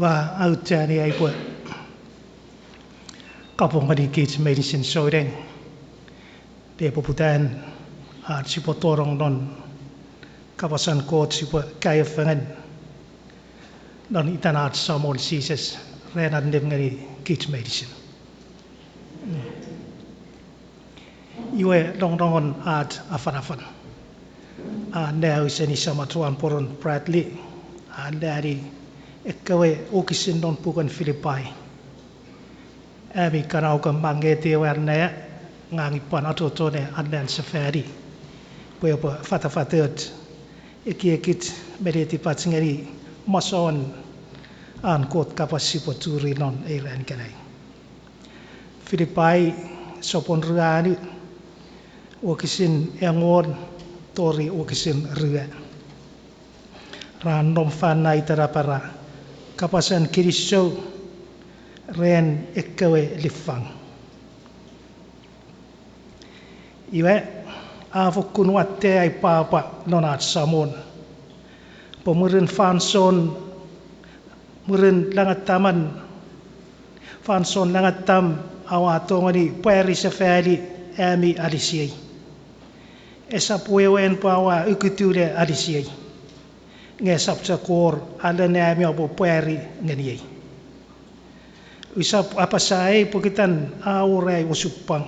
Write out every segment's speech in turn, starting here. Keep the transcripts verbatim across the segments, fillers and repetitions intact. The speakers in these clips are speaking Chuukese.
Ua aucheani ai upwe kapong ngeni kich meinisin souneng, le poputan ach sipwe tonong non kapasen Kot sipwe kaeo fengen non itan ach Samon Jises, ren annim ngeni kich meinisin. Iwe nongonongen ach afanafan a nau seni samach wan poron Bradley, a nani ekkewe wokisin non puken Filipai. Ami kana oua kan mangeti ewe annea, ngang upwe pwan achocho ne annean sefani pwe epwe fatafatoch ekiekich me netipach ngeni masouen an Kot kapas sipwe churi non ei ran ikenai. Filipai sopun ruanu, wokisin engon tori wokisin rue. Ra nom fan iten napanapen kapasen kinisou ren ekkewe liffang. Iwe, a fokkun watte ai pwapwa non ach Samon pwe mwirin fansoun, mwirin langataman, fansoun langatam, aua tongeni pwari sefali ami alisiei. Esap wewen pwe aua ukutiw le alisiei, nge esap chok wor alen ami oupwe pwari ngeniei. Usap apasa ei pokiten a wor ai osupwang,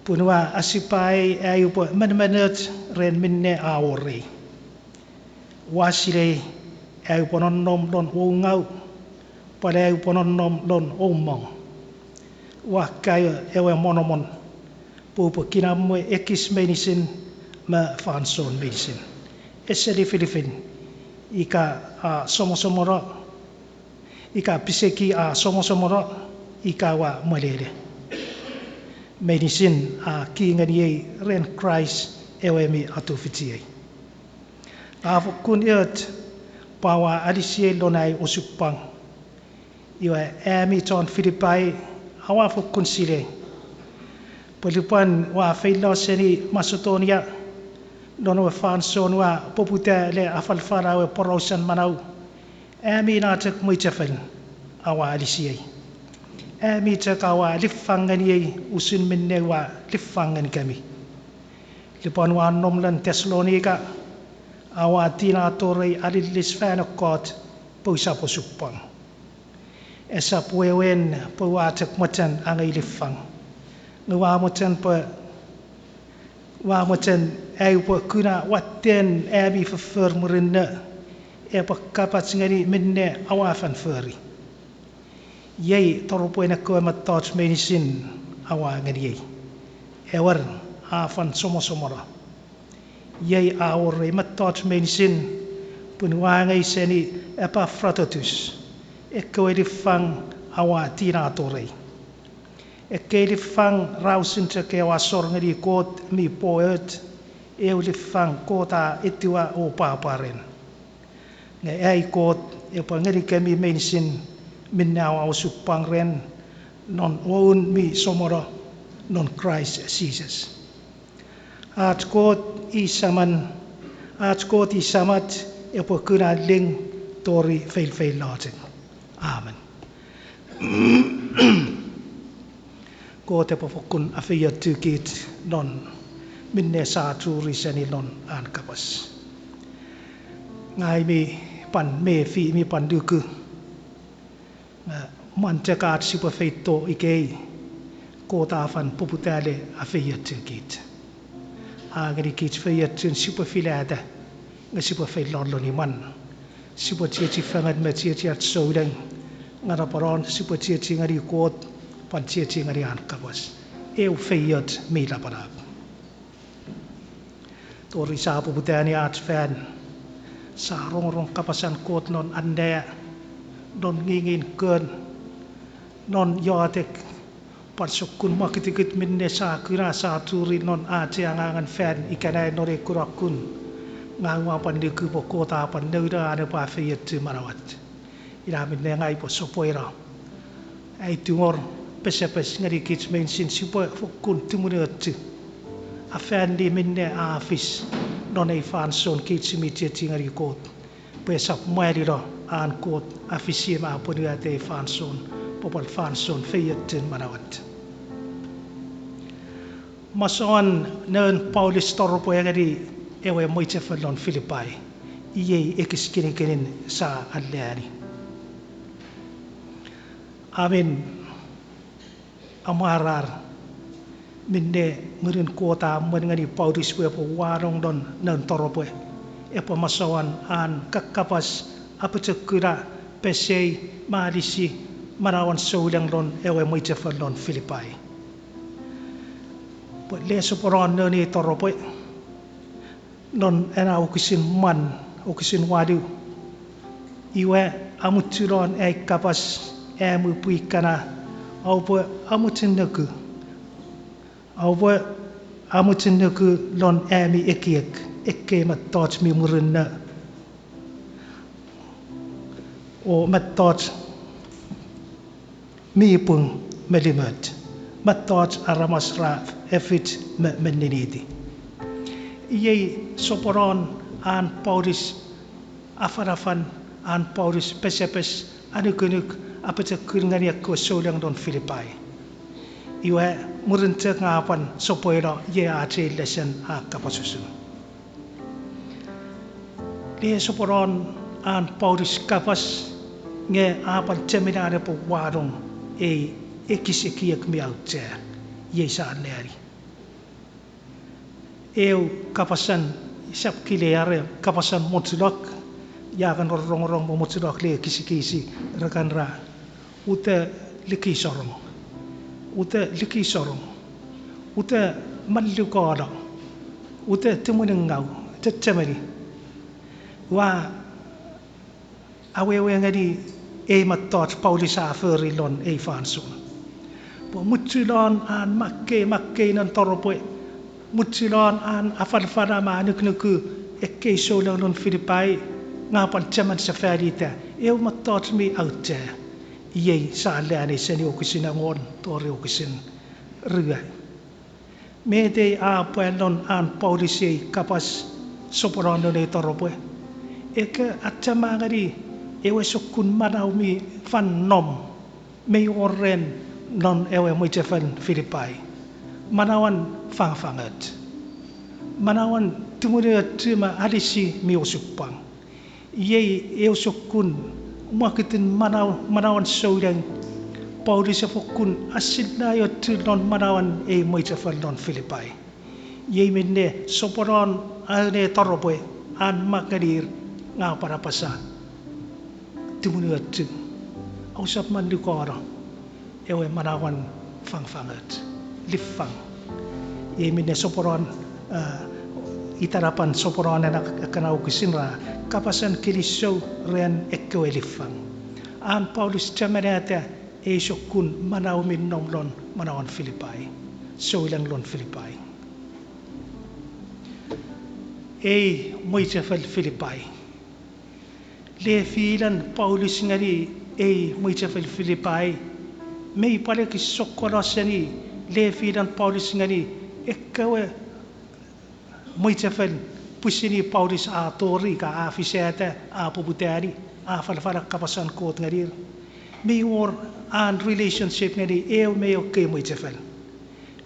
pun ua asipa ei ai upwe menemenoch ren minne a wor rei. Ua silei ai upwe nonnom lon woungau, pwal ai upwe nonnom lon oumong. Ua kaeo ewe monomon pwe upwe kinamwe ekis meinisin me fansoun meinisin, ese lifilifil ika a somosomono, ika piseki a somosomono, ika ua mwelele. Meinisin a ki ngeniei ren Kraist ewe mi atufichiei. A fokkun och pwe aua alisiei lon ai osupwang. Iwe ami chon Filipai, aua fokkun silei pwe lupwen ua feilo seni Masedonia, lon ewe fansoun ua poputa le afalafala ewe porausen manau, ami na chok mwichefel aua alisiei. Ami chok aua liffang ngeniei usun minne ua liffang ngenikemi. Lupwen ua nom lon Tesalonika, aua tinato rei alilis fan ekkoch pwe usap osupwang. Esap wewen pwe ua chok mochen angei liffang, nge ua mochen pwe, ua mochen ai upwe kuna watten ami foffor murinno epwe kapach ngeni minne aua fen fori. Iei toropwen ekkewe mettoch meinisin aua ngeniei. Ewer, a fen somosomono. Iei a wor rei mettoch meinisin, pun ua angei seni Epafroditus ekkewe liffang aua tinato rei. Ekkei liffang ra usun chok ew asor ngeni Kot mi pwoch, ew liffang Kot a etiwa o pwapwa ren. Nge ai Kot epwe ngenikemi meinisin minne aua osupwang ren non woun mi somono non Kraist Jises. Ach Kot i Saman, ach Kot i Samach epwe kuna ling tori feilfeillochun. Amen. Kot epwe fokkun afeiochu kich non minne sa churi seni non an kapas. Ngang mi pwan mefi, mi pwan luku, nge mwen chok ach sipwe feito ikei, Kot a fen poputa le afeiochu kich. A ngeni kich feiochun sipwe filata, nge sipwe feilo lon imwan. Sipwe chiechi fengen me chiechi ach souleng, nge napanapan sipwe chiechi ngeni Kot, pwan chiechi ngeni an kapas. Eu feioch mi lapalap. Tori sa poputani ach fan, sa rongorong kapasen Kot non annea, non ngingin kon, non iotek, pwan sokkun mwakitikit minne sa kuna sa churi non ach angangen fan ikenai non ei kunokun. Ngang ua pwan nuku pwe Kot a pwan nounou an epwe afeiochu manauach. Ina minne ngang upwe sopweno ai tungor pesepes ngeni kich meinisin sipwe fokkun tumunuochu, afanni minne a fis non ei fansoun kich si mi chiechi ngeni Kot, pwe esap mwalilo an Kot a fisi me a pwonueta ei fansoun, pwe pwal fansoun feiochun manauach. Masouan noun Paulus toropwe ngeni ewe mwichefel lon Filipai, iei ekis kinikinin sia alleani. A men amwarar minne Ngunun Kot a emwen ngeni Paulus pwe epwe wanong lon noun toropwe, epwe masouan an kakkapas, apochokuna, pesei, me alisi manauen souleng lon ewe mwichefel lon Filipai. Pwe le soponon noun ei toropwe, lon ena wokisin mwan, wokisin wanu. Iwe, a muchulon ai kapas, ami pwi kana, aupwe amuchunuku, aupwe amuchunuku lon ami ekiek ekkei mettoch mi murinno o mettoch mi pung me limoch, mettoch aramas ra efich me meniniti. Iei soponon an Paulus afanafan, an Paulus pesepes, anukunuk, apochokun ngeni ekkewe souleng lon Filipai. Iwe, murin chok nge a pwan sopweno iei ach ei lesen a kapas usun. Le soponon an Paulus kapas, nge a pwan chemeni an epwe wanong ei ekis ekiek mi auchea, iei sia alleani. Eu kapasen, sap kile are kapasen mochulok, ia kan rongorong me mochulok le kisikisi, re kan ra, ute likisorong, ute likisorong, ute mallukono, ute tumunungau, chechemeni. Ua awewe ngeni ei mettoch Paulus a fori lon ei fansoun. Pwe muchulon an makkei makkei non toropwe, muchulon an afalafala me anukunuku ekkei souleng lon Filipai, nge a pwan chemen sefanita eu mettoch mi auchea, iei sia alleani seni wokisin engon tori wokisin rue. Met ei a pwa lon an Paulus ei kapas soponon non ei toropwe? Ika achema ngeni ewe sokkun manau mi fan nom mei wor ren non ewe mwichefel Filipai, manauen fangafangoch, manauen tumunuochu me alisi mi osupwang. Iei eu sokkun mwakitin manau, manauen souleng Paulus a fokkun assinnaiochu non manauen ei mwichefel non Filipai. Iei minne soponon an ei toropwe an mak ngenir, nge a pwan apasa, tumunuochu, ousap mallukono ewe manauen fangafangoch, liffang. Iei minne soponon, a, itanapan soponon ena ekkana wokisin ra kapasen kinisou ren ekkewe liffang. An Paulus chemenata ei sokkun manau mi nom lon manauen Filipai, souleng lon Filipai. Ei mwichefel Filipai. Lefilen Paulus ngeni ei mwichefel Filipai mei pwal ekis sokkolo seni lefilen Paulus ngeni ekkewe mwichefel pwisin Paulus a tori ika a fisata, a poputani, a afalafala kapasen Kot ngenir. Mei wor an relationship ngeni eu me eu ekkei mwichefel.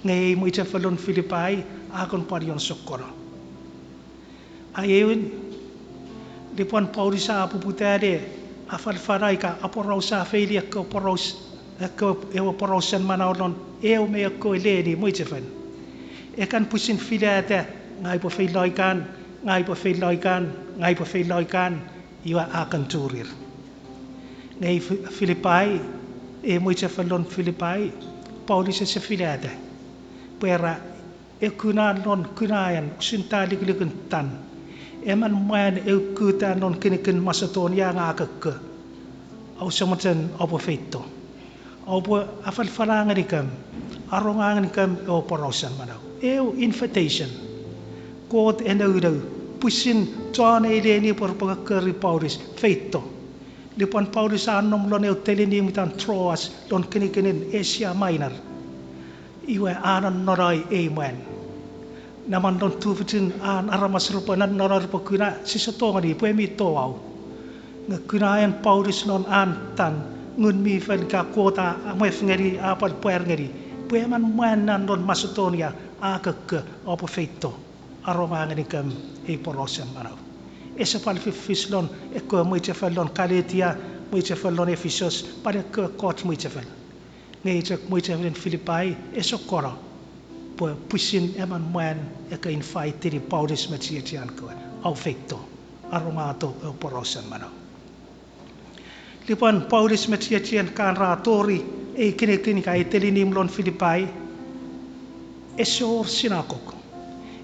Nge ei mwichefel lon Filipai a kon pwal ion sokkolo. Aewin, lupwen Paulus a poputani, afalafala ika aporausa feili ekkewe poraus, ekkewe ewe porausen manau lon eu me ekkewe leni mwichefel, e kan pwisin filata, ngang upwe feilo ikan, ngang upwe feilo ikan, ngang upwe feilo ikan, iwe a kan churir. Nge Fi-, Filipai, ei mwichefel lon Filipai, Paulus ese filata. Pwe ra, e kuna lon kunaen usun ta likilikin tan. Emon mwan e ukuta lon kinikin Masedonia nge a kokko, ouse mochen oupwe feito, oupwe afalafala ngenikem, aronga ngenikem ewe porausen manau. Eu invitation. Kot e nounou pwisin chon ei leni pwe repwe kokkori Paulus, feito. Lupwen Paulus a nom lon eu teleni mi itan Troas lon kinikinin Asia Minor, iwe a nonnonoi ei mwan. Neman lon tufichin an aramas repwe nonnonoi repwe kuna, sise tongeni pwe mi toau. Nge kuna en Paulus non an tan, Ngun mi Fel ika Kot a mwef ngeni, a pwal pwar ngeni pwe emon mwan non Masedonia a kokko, oupwe feito, aronga ngenikem ei porausen manau. Ese pwal fiffis lon ekkewe mwichefel lon Kalesia, mwichefel lon Efisos, pwal ekkewe ekkoch mwichefel. Nge chok mwichefelen Filipai ese kono pwe pwisin emon mwan e kan invite-ini Paulus me chiechian kewe, oupwe feito, arongato ewe porausen manau. Lupwen Paulus me chiechian kan ra tori ei kinikin ika ei telinimw lon Filipai, ese wor sinakok.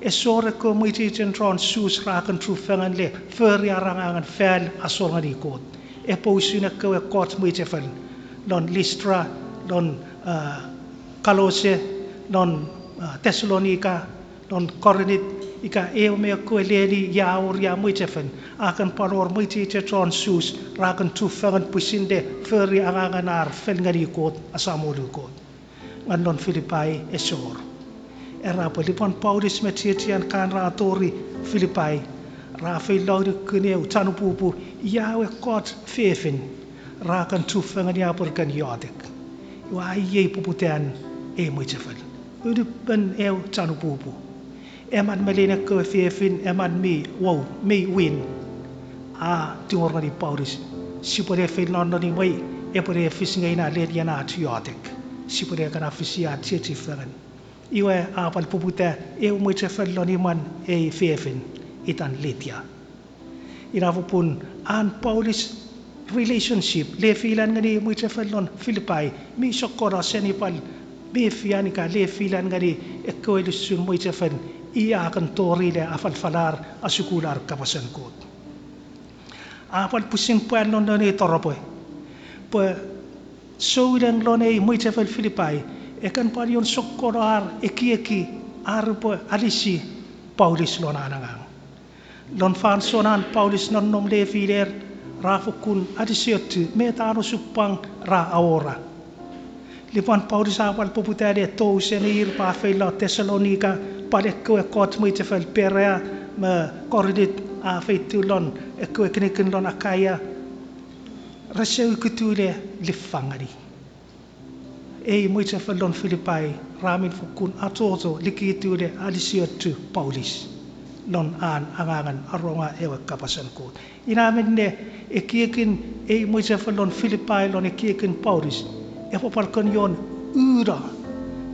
Ese wor ekkewe mwichen chon Jus ra kan chufengen le fori ar angangen fal asor ngeni Kot. Epwe usun ekkewe ekkoch mwichefel lon Listra, lon, a, Kolose, lon, a, Tesalonika, lon Korint, ika eu me ekkewe leni ia wor ia mwichefel, a kan pwal wor mwichen chon Jus ra kan chufengen pwisin le fori angangen ar fel ngeni Kot, asamolu Kot. Nge lon Filipai ese wor. Era pwe lupwen Paulus me chiechian kan ra tori Filipai, ra feilo nukun eu chanupupu ia we ekkoch fefin ra kan chufengen ia pwe re kan iotek. Iwe a iei poputan ei mwichefel. Unupen eu chanupupu. Emon me lein ekkewe fefin, emon mi wou, mi win, a tingor ngeni Paulus, sipwe le feino non imwei, epwe le fis ngeni ena lenien ach iotek. Sipwe le kan fis ia chiechi fengen. Iwe a pwal poputa eu mwichefel lon imwen ei fefin itan Litia. Ina popun an Paulus relationship, lefilan ngeni mwichefel lon Filipai, mi sokkono seni pwal mefian ika lefilan ngeni ekkewe lisun mwichefel i a kan tori le afalafalar, asukular kapasen Kot. A pwal pwisin pwal lon noun ei toropwe pwe souleng lon ei mwichefel Filipai e kan pwal ion sokkono ar ekieki ar repwe alisi Paulus lon an angang. Lon fansoun an Paulus nonnom lefiler, ra fokkun alisiochu met an osupwang ra awora. Lupwen Paulus a pwal poputa le tou seni ir pwe a feilo Tesalonika, pwal ekkewe ekkoch mwichefel Perea me Korint, a feitiw lon ekkewe kinikin lon Akaia, rese ukutiw le lifang ngeni. Ei mwichefel lon Filipai ra mi fokkun achocho likitiw le alisiochu Paulus lon an angangen aronga ewe kapasen Kot. Ina minne ekiekin ei mwichefel lon Filipai lon ekiekin Paulus epwe pwal kon ion uno,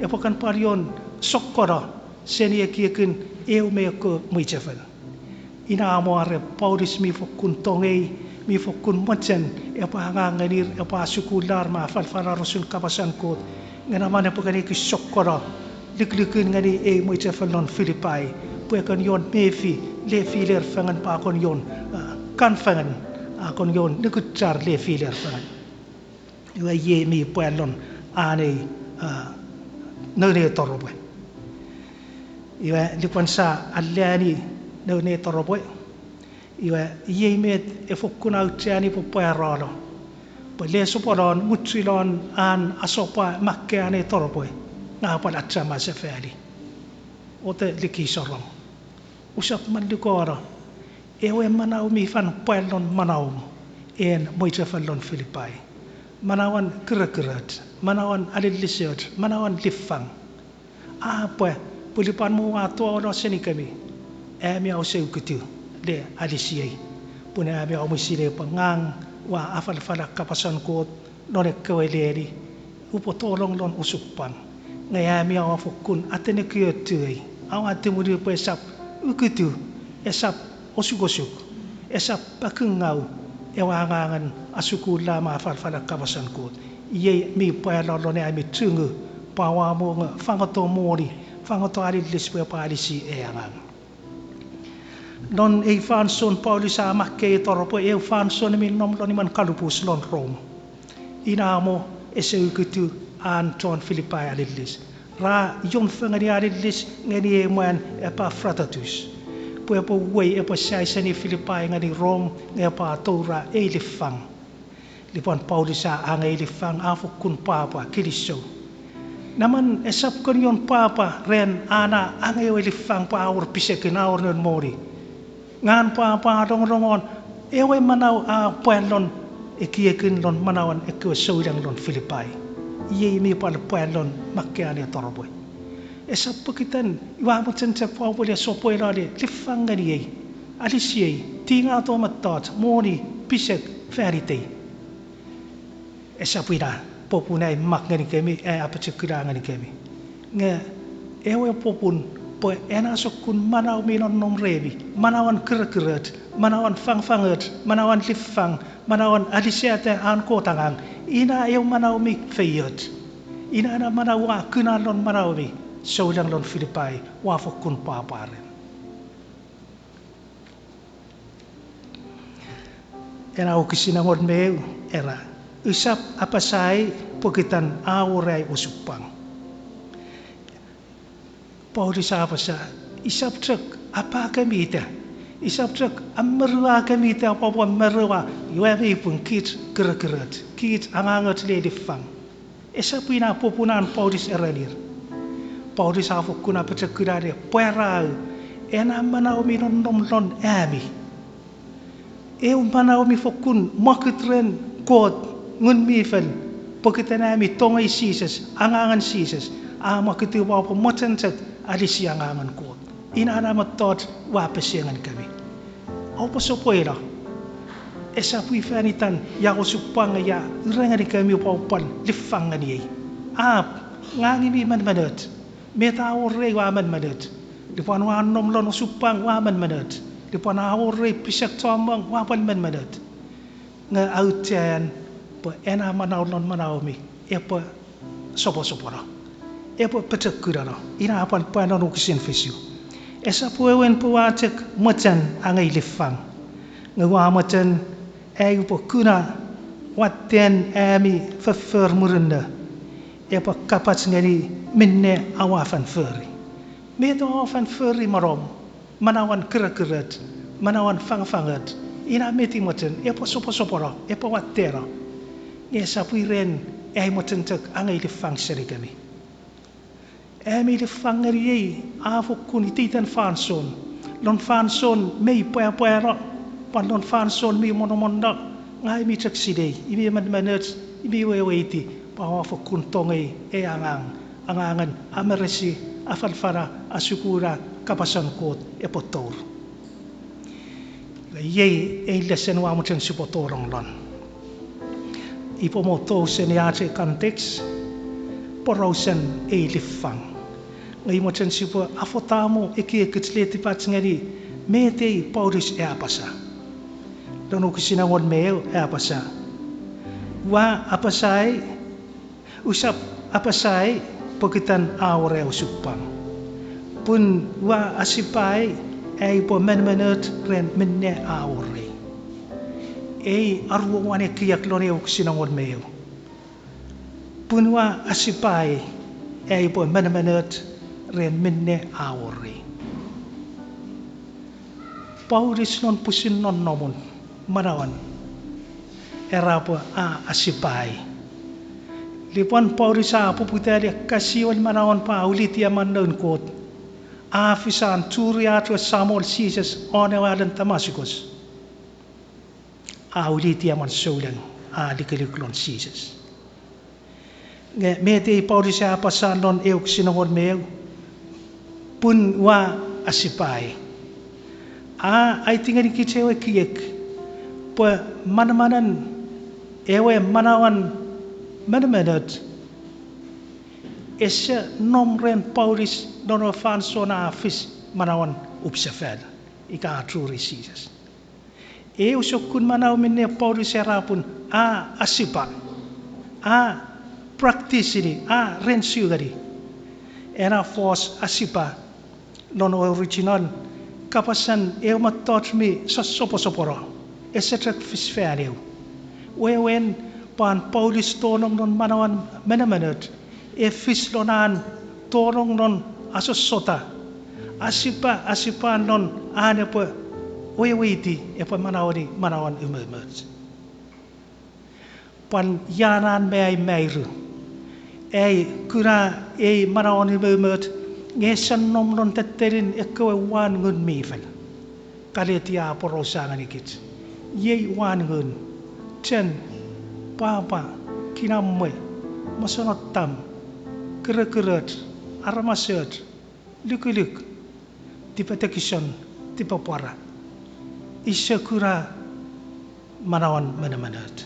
epwe kan pwal ion sokkono seni ekiekin eu me ekkewe mwichefel. Ina mo are Paulus mi fokkun tongei, mi fokkun mochen epwe angang ngenir, epwe asukular me afalafalar usun kapasen Kot, nge naman epwe kan ekis sokkono likilikin ngeni ei mwichefel lon Filipai pwe kon ion mefi lefiler fengen pwe a kon ion, a, kan fengen, a kon ion nukuchar lefiler fengen. Iwe iei mi pwal lon anei, a, noun ei toropwe. Iwe lupwen sa alleani noun ei toropwe, iwe iei met e fokkun aucheani pwe pwaralo, pwe le sopwolon muchulon an asopwa makkei an ei toropwe, nge a pwal achema sefali. Ote liki sorong. Usap malukolo ewe manau mi fan pwal lon manau en mwichefel lon Filipai. Manauen kirekiroch, manauen alilisoch, manauen lifang. A pwe, pwe lupwen mwo ua towolo senikemi, ami ouse ukutiw le alisiei, pun ami oumi sinei pwe ngang ua afalafala kapasen Kot lon ekkewe leni, upwe tolong lon osupwang. Nge ami oua fokkun atenekiochuei, oua tumunu pwe esap ukutiw, esap osukosuk, esap pakungau ewe angangen asukula me afalafala kapasen Kot. Iei mi pwalo lon ami chungu pwe oua mongo fangoto moni, fangoto alilis pwe epwe alisi ei angang. Lon ei fansoun Paulus a makkei ei toropwe, eu fansoun mi nom lon imwen kalupus lon Rom. Ina mo ese ukutiw an chon Filipai alilis. Ra ion fengeni alilis ngeni ei mwan Epafroditus pwe epwe uwei epwe sai seni Filipai ngeni Rom nge epwe atoura ei lifang. Lupwen Paulus a angei lifang a fokkun pwapwa kilisou. Naman esap kon ion pwapwa ren an a angei ewe lifang pwe a wor pisekin, a wor noun moni. Nge an pwapwa a longolongon Ewe manau a pwa lon ekiekin lon manauen ekkewe souleng lon Filipai, iei mi pwal pwa lon makkean ei toropwe. Esap pokiten ua mochen chok pwe oupwe le sopwelo le liffang ngeniei, alisiei, tingato mettoch, moni, pisek, fan itei. Esap ina popun ai mak ngenikemi, ai apochokuna ngenikemi. Nge ewe popun pwe ena sokkun manau mi nonnom remi, manauen kirekiroch, manauen fangfangoch, manauen liffang, manauen aliseta an Kot angang, ina eu manau mi feioch. Ina ena manau ua kuna lon manaumi, souleng lon Filipai, ua fokkun pwapwa ren. Ena wokisin engon me eu, era, usap apasa ei pokiten a wor ai osupwang. Paulus a apasa, isap chok apakemita, isap chok ameruakemita pwapwa meruwa, iwe mi pun kich kirekiroch, kich angangoch le liffang. Esap ina popun an Paulus erenir. Paulus a fokkun apochokuna le pwarau ena manau mi nonnom lon ami. Eu manau mi fokkun mwokut ren Kot Ngun mi Fel, pokiten ami tongei Jises, angangen Jises, a mwokutiw pwe oupwe mochen chok alisi angangen Kot. Ina ena mettoch ua pesengenikemi. Oupwe sopwelo. Esap wi fan itan ia osupwang ia ure ngenikemi pwe oupwe pwal liffang ngeniei. Apw, ngang mi menemenoch. Met a wor rei ua menemenoch. Lupwen ua nom lon osupwang ua menemenoch. Lupwen a wor rei pisek chommong ua pwal menemenoch. Nge auchean pwe ena manau lon manaumi epwe soposopono, epwe pochokunano, ina pwal pwa non wokisin fisu. Esap wewen pwe ua chok mochen angei liffang, nge ua mochen ai upwe kuna watten ami foffor murinno epwe kapach ngeni minne aua fen fori. Met aua fen fori me nom, manauen kirekiroch, manauen fangafangoch, ina met ua mochen epwe soposopono, epwe watteno. Nge esap ren ai mochen chok angei liffang senikemi. Ami liffang ngeniei a fokkun iteiten fansoun. Lon fansoun mei pwapwano, pwan lon fansoun mi monomono, ngang mi chok sinei, imi menemenoch, imi weweiti pwe aua fokkun tongei ei angang, angangen ameresi, afalafala, asukuna kapasen Kot epwe tour. Iei ei lesen ua mochen sipwe tonong lon. Ipwe mo tou seni ach ei context, porausen ei liffang. Nge ua mochen sipwe afotamo ekiekich letipach ngeni met ei Paulus a apasa. Lon wokisin engon me eu a apasa, ua apasa ei, usap apasa ei pokiten a wor ai osupwang. Pun ua asipa ei ai upwe menemenoch ren minne a wor rei. Ei aruan ekiek lon ei wokisin engon me eu. Pun ua asipa ei ai upwe menemenoch ren minne a wor rei. Paulus non pwisin nonnomun manauan, era pwe a asipa ei. Lupwen Paulus a poputa le kasiwel manauan pwe a wiliti emon noun Kot, a fis an churi ach we Samol Jises won ewe alen Damascus. A wiliti emon souleng, a likiluk lon Jises. Nge met ei Paulus a apasa lon ei wokisin engon me eu, pun ua asipa ei. A aiti ngenikich ewe ekiek pwe manamanen ewe manauan menemenoch ese nom ren Paulus non ewe fansoun a fis manauan upsefal ika a churi Jises. Eu sokkun manau minne Paulus era pun a asipa, a practice-ini, a ren sukeni. Ena fos asipa lon original, kapasen eu mettoch mi sosoposopono, ese chok fis fan eu. Wewen pwan Paulus tonong non manauan menemenoch, e fis lon an tonong non asossota. Asipa, asipa lon an epwe weweiti, epwe manaueni manauan umoumoch. Pwan ia nan me ai mairu, ai kuna ei manauan umoumoch, nge ese nom non tettenin ekkewe uwan Ngun mi Fel. Kaletia a porausa ngenikich. Iei uwan ngun, chen, pwapwa, kinamwe, mosonottam, kirekiroch, aramasoch, lukuluk, tipetekison, tipepwora. Ise kuna manauen menemenoch.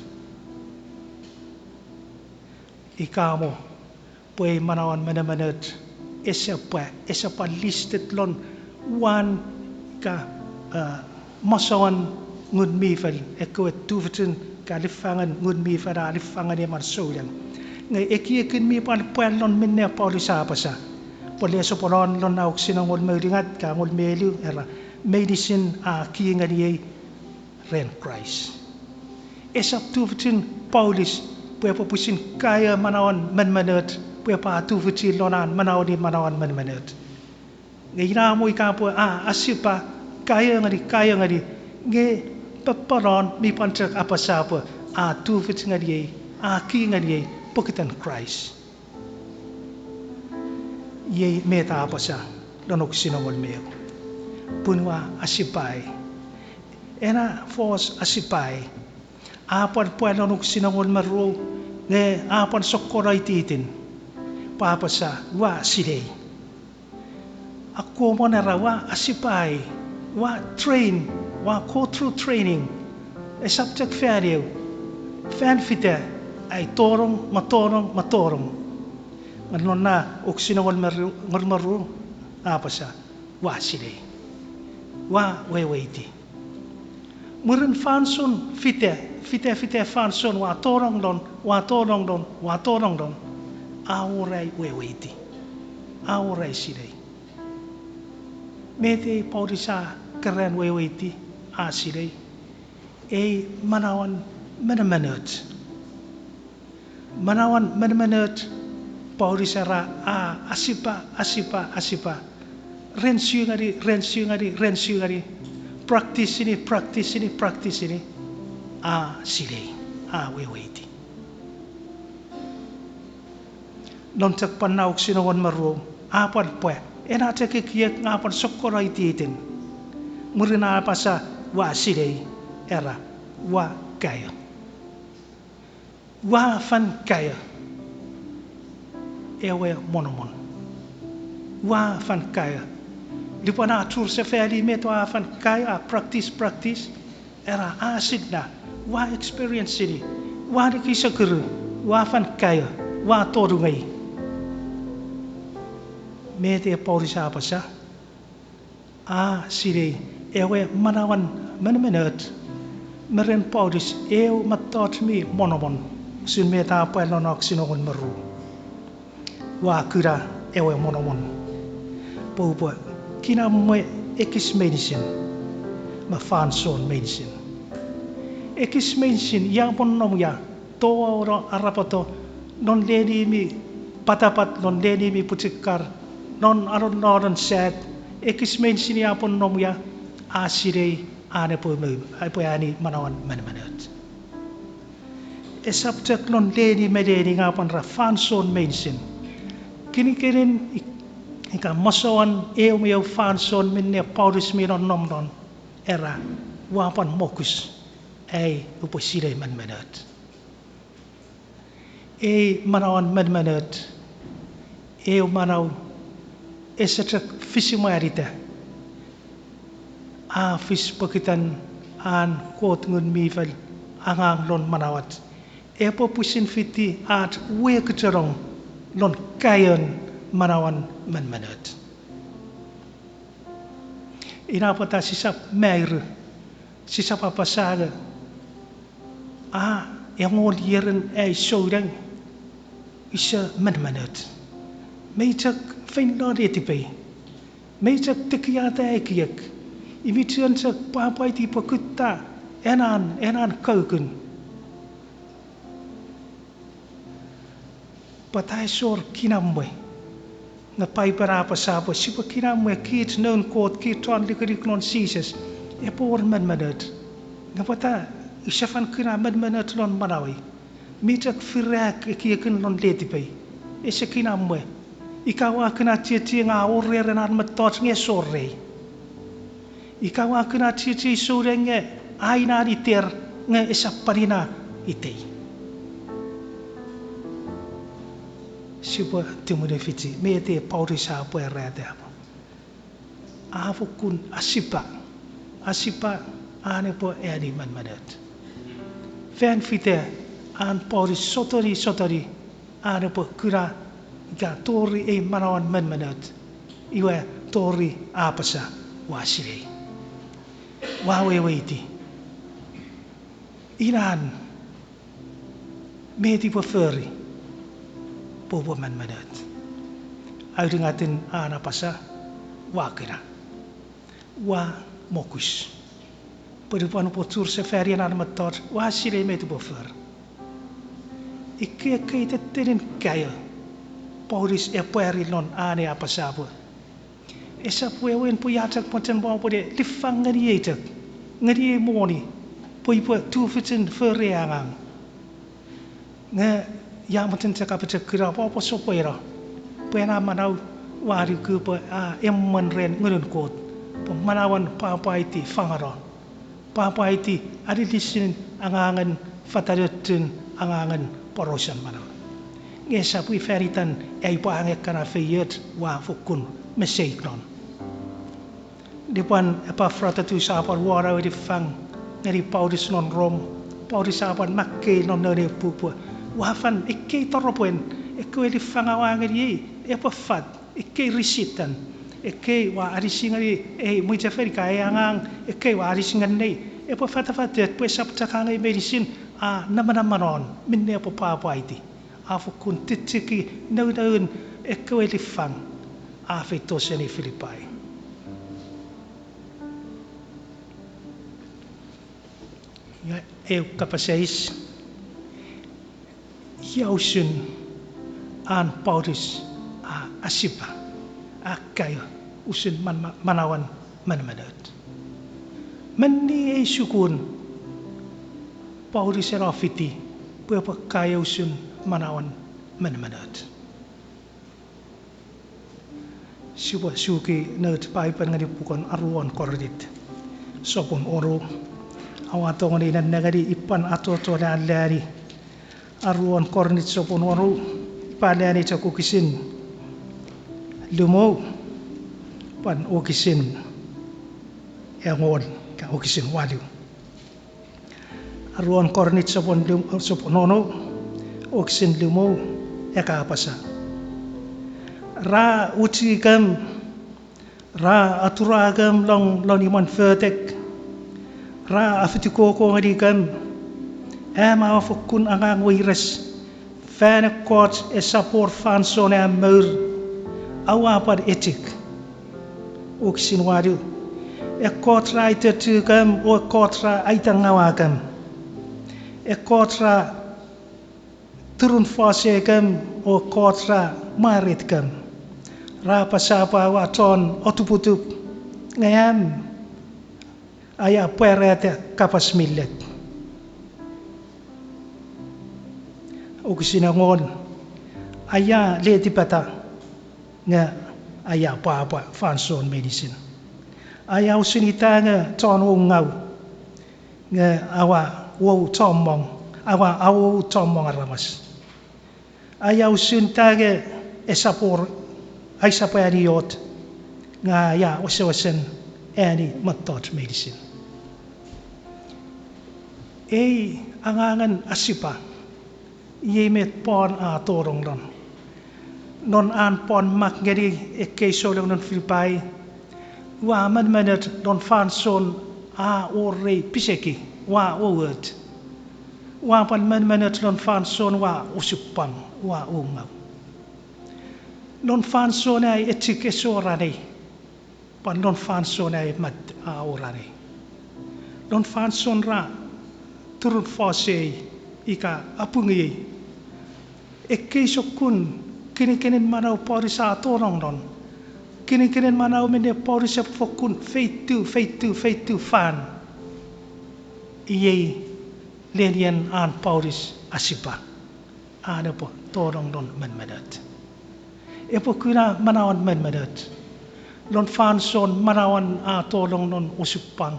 Ika mo pwe manauen menemenoch ese pwa, ese pwa listed lon uwan ika, eh, masouen Ngun mi Fel, ekkewe tufichin ka liffangen Ngun mi Fel a liffangeni emon souleng. Nge ekiekin mi pwal pwa lon minne Paulus a apasa, pwe le sopwolon lon na wokisin engol me ulungat ka engol me elu era, meinisin a ki ngeniei ren Kraist. Esap tufichin Paulus pwe epwe pwisin kaeo manauen menemenoch pwe epwe a tufichi lon an manaueni manauen menemenoch. Nge ina mo ika pwe a asipa, kaeo ngeni, kaeo ngeni, nge pepalon mi pwan chok apasa pwe a tufich ngeniei, a ki ngeniei pokiten Kraist. Iei met a apasa lon wokisin engol me eu, pun ua asipai. Ena fos asipai a pwal pwa lon wokisin engol me ruu, nge a pwal sokkono ititin, pwe a apasa ua silei. Akkomw, era ua asipai, ua train, ua go through training. Esap chok fan eu, fan fite, ai tonong me tonong me tonong. Nge non na wokisin engol me ru, engol me ru, a apasa ua silei, ua weweiti. Mwirin fansoun fite, fite, fite fansoun ua tonong lon, ua tonong lon, ua tonong lon, a wor ai weweiti, a wor ai silei. Met ei Paulus a keran weweiti, a silei? Ei manauen menemenoch. Manauen menemenoch, Paulus era a asipa, asipa, asipa. Ren su ngeni, ren su ngeni, ren su ngeni. Practice-ini, practice-ini, practice-ini. A silei, a weweiti. Non chok pwan na wokisin engol me ruu, a pwal pwa, ena chok ekiek nge a pwal sokkono ititin. Mwirin a apasa ua silei, era ua kaeo. Ua fen kaeo ewe monomon. Ua fen kaeo. Lupwen a churi sefali met ua fen kaeo, a practice, practice, era a sinna, ua experience-ini, ua nikisokuru, ua fen kaeo, ua tolungei. Met ei Paulus a apasa? A silei ewe manauen menemenoch, me ren Paulus eu mettoch mi monomon, usun met a pwa lon wokisin engol me ru. Ua kuna ewe monomon pwe upwe kinamwe ekis meinisin me fansoun meinisin. Ekis meinisin ia pwe nom ia, touauno, arapoto, non leni mi patapat, non leni mi pwichikar, non anonnonon sat, ekis meinisin ia pwe nom ia, a silei an epwe, epwe ani manauen menemenoch. Esap chok non leni me leni nge a pwan ra fansoun meinisin. Kinikinin ika masouen eu me eu fansoun minne Paulus mi nonnom non, era, ua pwan mokus ai upwe silei menemenoch. Ei manauen menemenoch, eu manau ese chok fisimwalita, a fis pokiten an Kot Ngun mi Fel angang lon manauach, epwe pwisin fiti ach wekichenong lon kaeon manauen menemenoch. Ina pwata sisap mairu, sisap apasa nge, a, engol ierin ai souleng ise menemenoch. Mei chok feino letipei. Mei chok tekiata ekiek. Imi chuen chok pwapwaiti pwe kutta enan, enan kaukun. Pwata ese wor kinamwe? Nge Paipen a apasa pwe sipwe kinamwe kich noun Kot, kich chon lukuluk non Jises, epwe wor menemenoch. Nge pwata ise fen kuna menemenoch lon manauei? Mi chok firak ekiekin lon letipei. Ese kinamwe. Ika ua kuna chiechi nge a wor ren an mettoch nge ese wor rei. Ika ua kuna chiechi souleng nge A ina iter nge esap pwan ina itei. Sipwe tumunufichi met Paulus a pwarata pwe a fokkun asipa, asipa an epwe eani menemenoch. Fan fite an Paulus sotuni, sotuni an epwe kuna ika tori ei manauen menemenoch, iwe tori a apasa, ua sinei, ua weweiti, inan met upwe fori pwe upwe menemenoch. Aulungatin an apasa, ua kuna, ua mokus, pwe nupwen upwe churi sefani ena mettoch ua sinei met upwe fori. Ikkei ekkei tettenin kaeo Paulus e pwari non an e apasa pwe esap wewen pwe ua chok mochen pwe upwe ne liffang ngeniei chok, ngeniei moni, pwe upwe tufichin fori ei angang. Nge ua mochen chok apochokuna pwe upwe sopweno pwe ena manau ua nuku pwe a emwen ren Ngunun Kot, pwe manauen pwapwaiti fangeno, pwapwaiti aninisin angangen fatanochun angangen porausen manau. Nge esap wi fan itan ai upwe angei ekkana feioch ua fokkun mesei non. Nupwen Epafrotitus a pwan wano ewe liffang ngeni Paulus non Rom, Paulus a pwan makkei non noun ei puk pwe ua fen ekkei toropwen, ekkewe liffang aua ngeniei epwe fat, ekkei risitan, ekkei ua anisi ngeni ei mwichefen ika ei angang, ekkei ua anisi ngeniei, epwe fatafatoch pwe esap chok angei meinisin a namanamanon minne epwe pwapwaiti. A fokkun tichiki nounoun ekkewe liffang a feito seni Filipai. Iwe, eu kapas eis, ia usun an Paulus a asipa, a kaeo usun man-, manauen menemenoch? Menni ei sukun Paulus ena fiti pwe epwe kaeo usun manauen menemenoch. Sipwe suki nouch Paipen ngeni puken aruon Korint, sopun onu. Aua tongeni nennengeni ipwan achocho ne aleani aruon Korint sopun onu, upwe aleani chok wokisin limu pwan wokisin engon, ika wokisin walu. Aruon Korint sopun lim-, sopun onu, wokisin limu, e ka apasa: Ra uchikem, ra aturakem long lon imwen fotek, ra afitikoko ngenikem, am aua fokkun angang weires, fan ekkoch esap wor fansoun am mour, aua pwan echik. Wokisin walu, ekkoch ra aitochukem o ekkoch ra aitangawakem, ekkoch ra turun fosekem o ekkoch ra mwaretkem, ra apasa pwe aua chon otuputup, nge am aia pwarata kapas mi let. Wokisin engon, aia letipeta, nge aia pwapwa fansoun meinisin. Aia usun ita nge chon woungau, nge aua wou chommong, aua awou chommong aramas. Aia usun ita nge esap wor, aisap ani och, nge aia wesewesen ani mettoch meinisin. Ei angangen asipa, iei met Paul a tonong non. Non an Paul mak ngeni ekkei souleng non Filipai, ua menemenoch lon fansoun a wor rei piseki, ua wouoch. Ua pwan menemenoch lon fansoun ua osupwang, ua woungau. Lon fansoun ai echik ese wor anei, pwan lon fansoun ai mat a wor anei. Lon fansoun ra turun fosei ika apungiei. Ekkei sokkun kinikinin manau Paulus a tonong non. Kinikinin manau minne Paulus epwe fokkun feitiw, feitiw, feitiw fan. Iei lenien an Paulus asipa, an epwe tonong non menemenoch. Epwe kuna manauen menemenoch lon fansoun manauen a tonong non osupwang.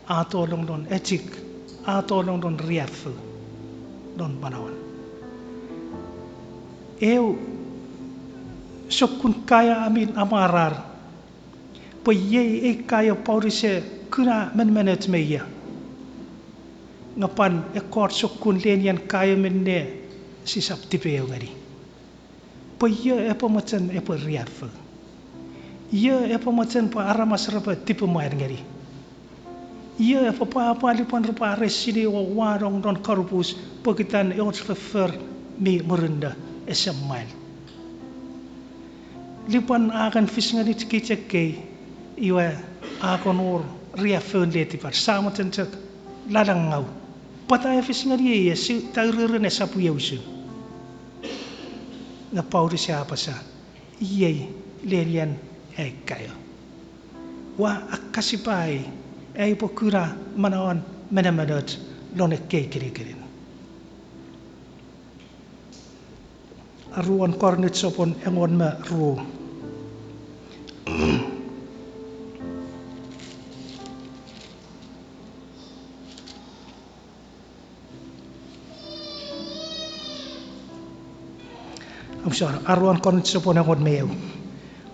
a tolong non echik, a tolong non riaffou, non manauan. Eu sokkun kaeo a mi amwarar, pwe iei ei kaeo Paulus e kuna menemenoch me ia. Nge pwan ekkoch sokkun lenien kaeo minne sisap tipeeu ngeni. Pwe io epwe mochen epwe riaffou? Io epwe mochen pwe aramas repwe tipemwail ngeni? Io epwe pwapwa lupwen repwe aresini o wanong non kanupus pokiten och foffor mi murinno, ese mwail? Lupwen a kan fis ngenikich ekkei, iwe a kan wor riaffoun letipach, sa mochen chok lalangau. Pwata e fis ngeniei, ese, taururin esap iei usun. Nge Paulus a apasa, iei lenien ai kaeo. Ua akkasipa ai, ai upwe kuna manauan menemenoch lon ekkei kinikinin. Aruan Korint sopun engon me ru. Aruan Korint sopun engon me eu,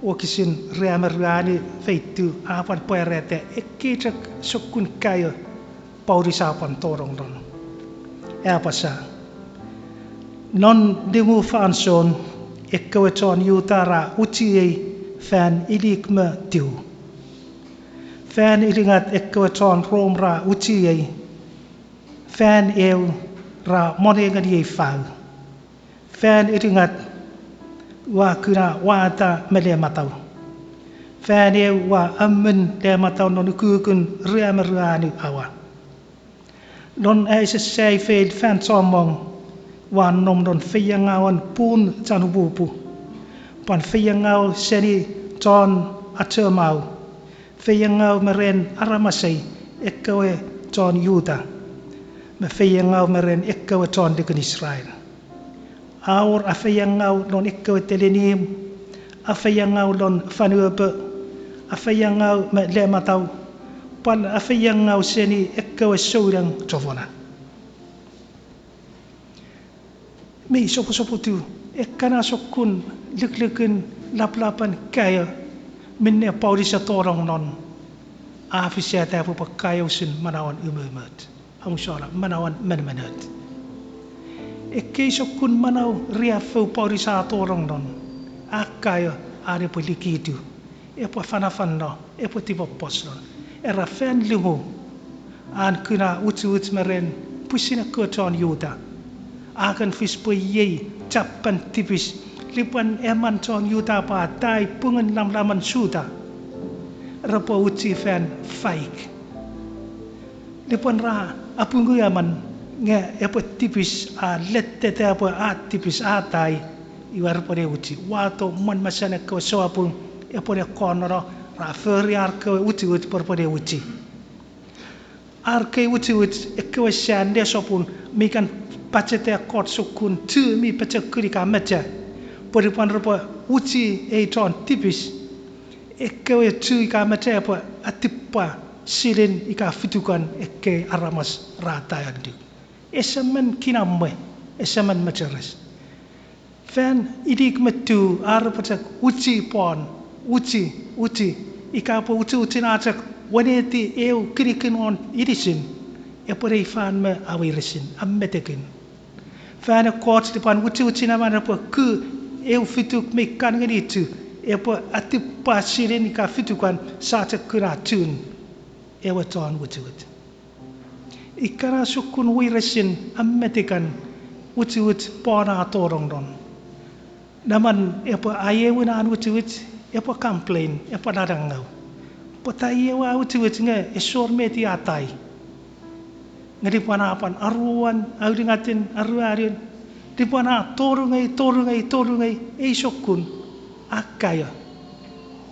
wokisin rue me ruanu feitiw, a pwan pwarata ekkei chok sokkun kaeo Paulus a pwan tonong non. A apasa, non nimu fansoun ekkewe chon Juta ra uchiei fan ilik me tiw. Fan ulungat ekkewe chon Rom ra uchiei, fan eu ra mone ngeniei fau. Fan ulungat ua kuna wata me lematau. Fan eu ua ammun lematau non ukukun rue me ruanu awa. Non ai sesai feil fan chommong, ua nom non feiengauen pun chanpupu, pwan feiengau seni chon achomau, feiengau me ren aramasei ekkewe chon Juta, me feiengau me ren ekkewe chon likin Israel. A wor afeiengau lon ekkewe telinimw, afeiengau lon fanuopo, afeiengau me lematau, pwan afeiengau seni ekkewe souneng chofona. Mi soposopotu ekkana sokkun liklikin laplapen kaeo minne Paulus a tonong non, a fisata pwe epwe kaeo usun manauen umoumoch, amusala manauen menemenoch. Ekkei sokkun manau riaffou Paulus a tonong non, a kaeo an epwe likitu, epwe fanafanno, epwe tipepos non. Era fan limu, an kuna uchuch me ren pwisin ekkewe chon Juta. A kan fis pwe iei chappen tipis, lupwen emon chon Juta pwe a tai pungun lamlamen Juta, repwe uchi fan faik. Lupwen ra apungu emon nge epwe tipis, a letteta pwe a tipis, a tai, iwe repwe ne uchi. Wato mwen mesen ekkewe souapung epwe ne konono, ra fori ar kewe uchuch pwe repwe ne uchi. Ar kei uchuch ekkewe sa nesopun mi kan pacheta ekkoch sokkun chu mi pochokun ika mecha, pwe lupwen repwe uchi ei chon tipis, ekkewe chu ika mecha epwe atipwa silin ika fitukan ekkei aramas ra tai annuk. Ese men kinamwe, ese men mecheres. Fan inik me tiu ar repwe chok uchi pwon, uchi, uchi, ika pwe uchuchin a chok weneti eu kinikin won inisin, epwe ne ifan me aweiresin, a metekin. Fan ekkoch lupwen uchuchin emon epwe ku eu fituk mi kan ngeni chu, epwe atipwa silin ika fitukan sa chok kuna chun ewe chon uchuch. Ikkana sokkun weiresin a metekin uchuch pwon a tonong non. Neman epwe aiewin an uchuch, epwe complain, epwe lalangau. Pwata iewe a uchuch nge esor meti a tai. Nge lipwen a pwan aruan, aulungatin, aruanun, lipwen a torungei, torungei, torungei, ei sokkun a kaeo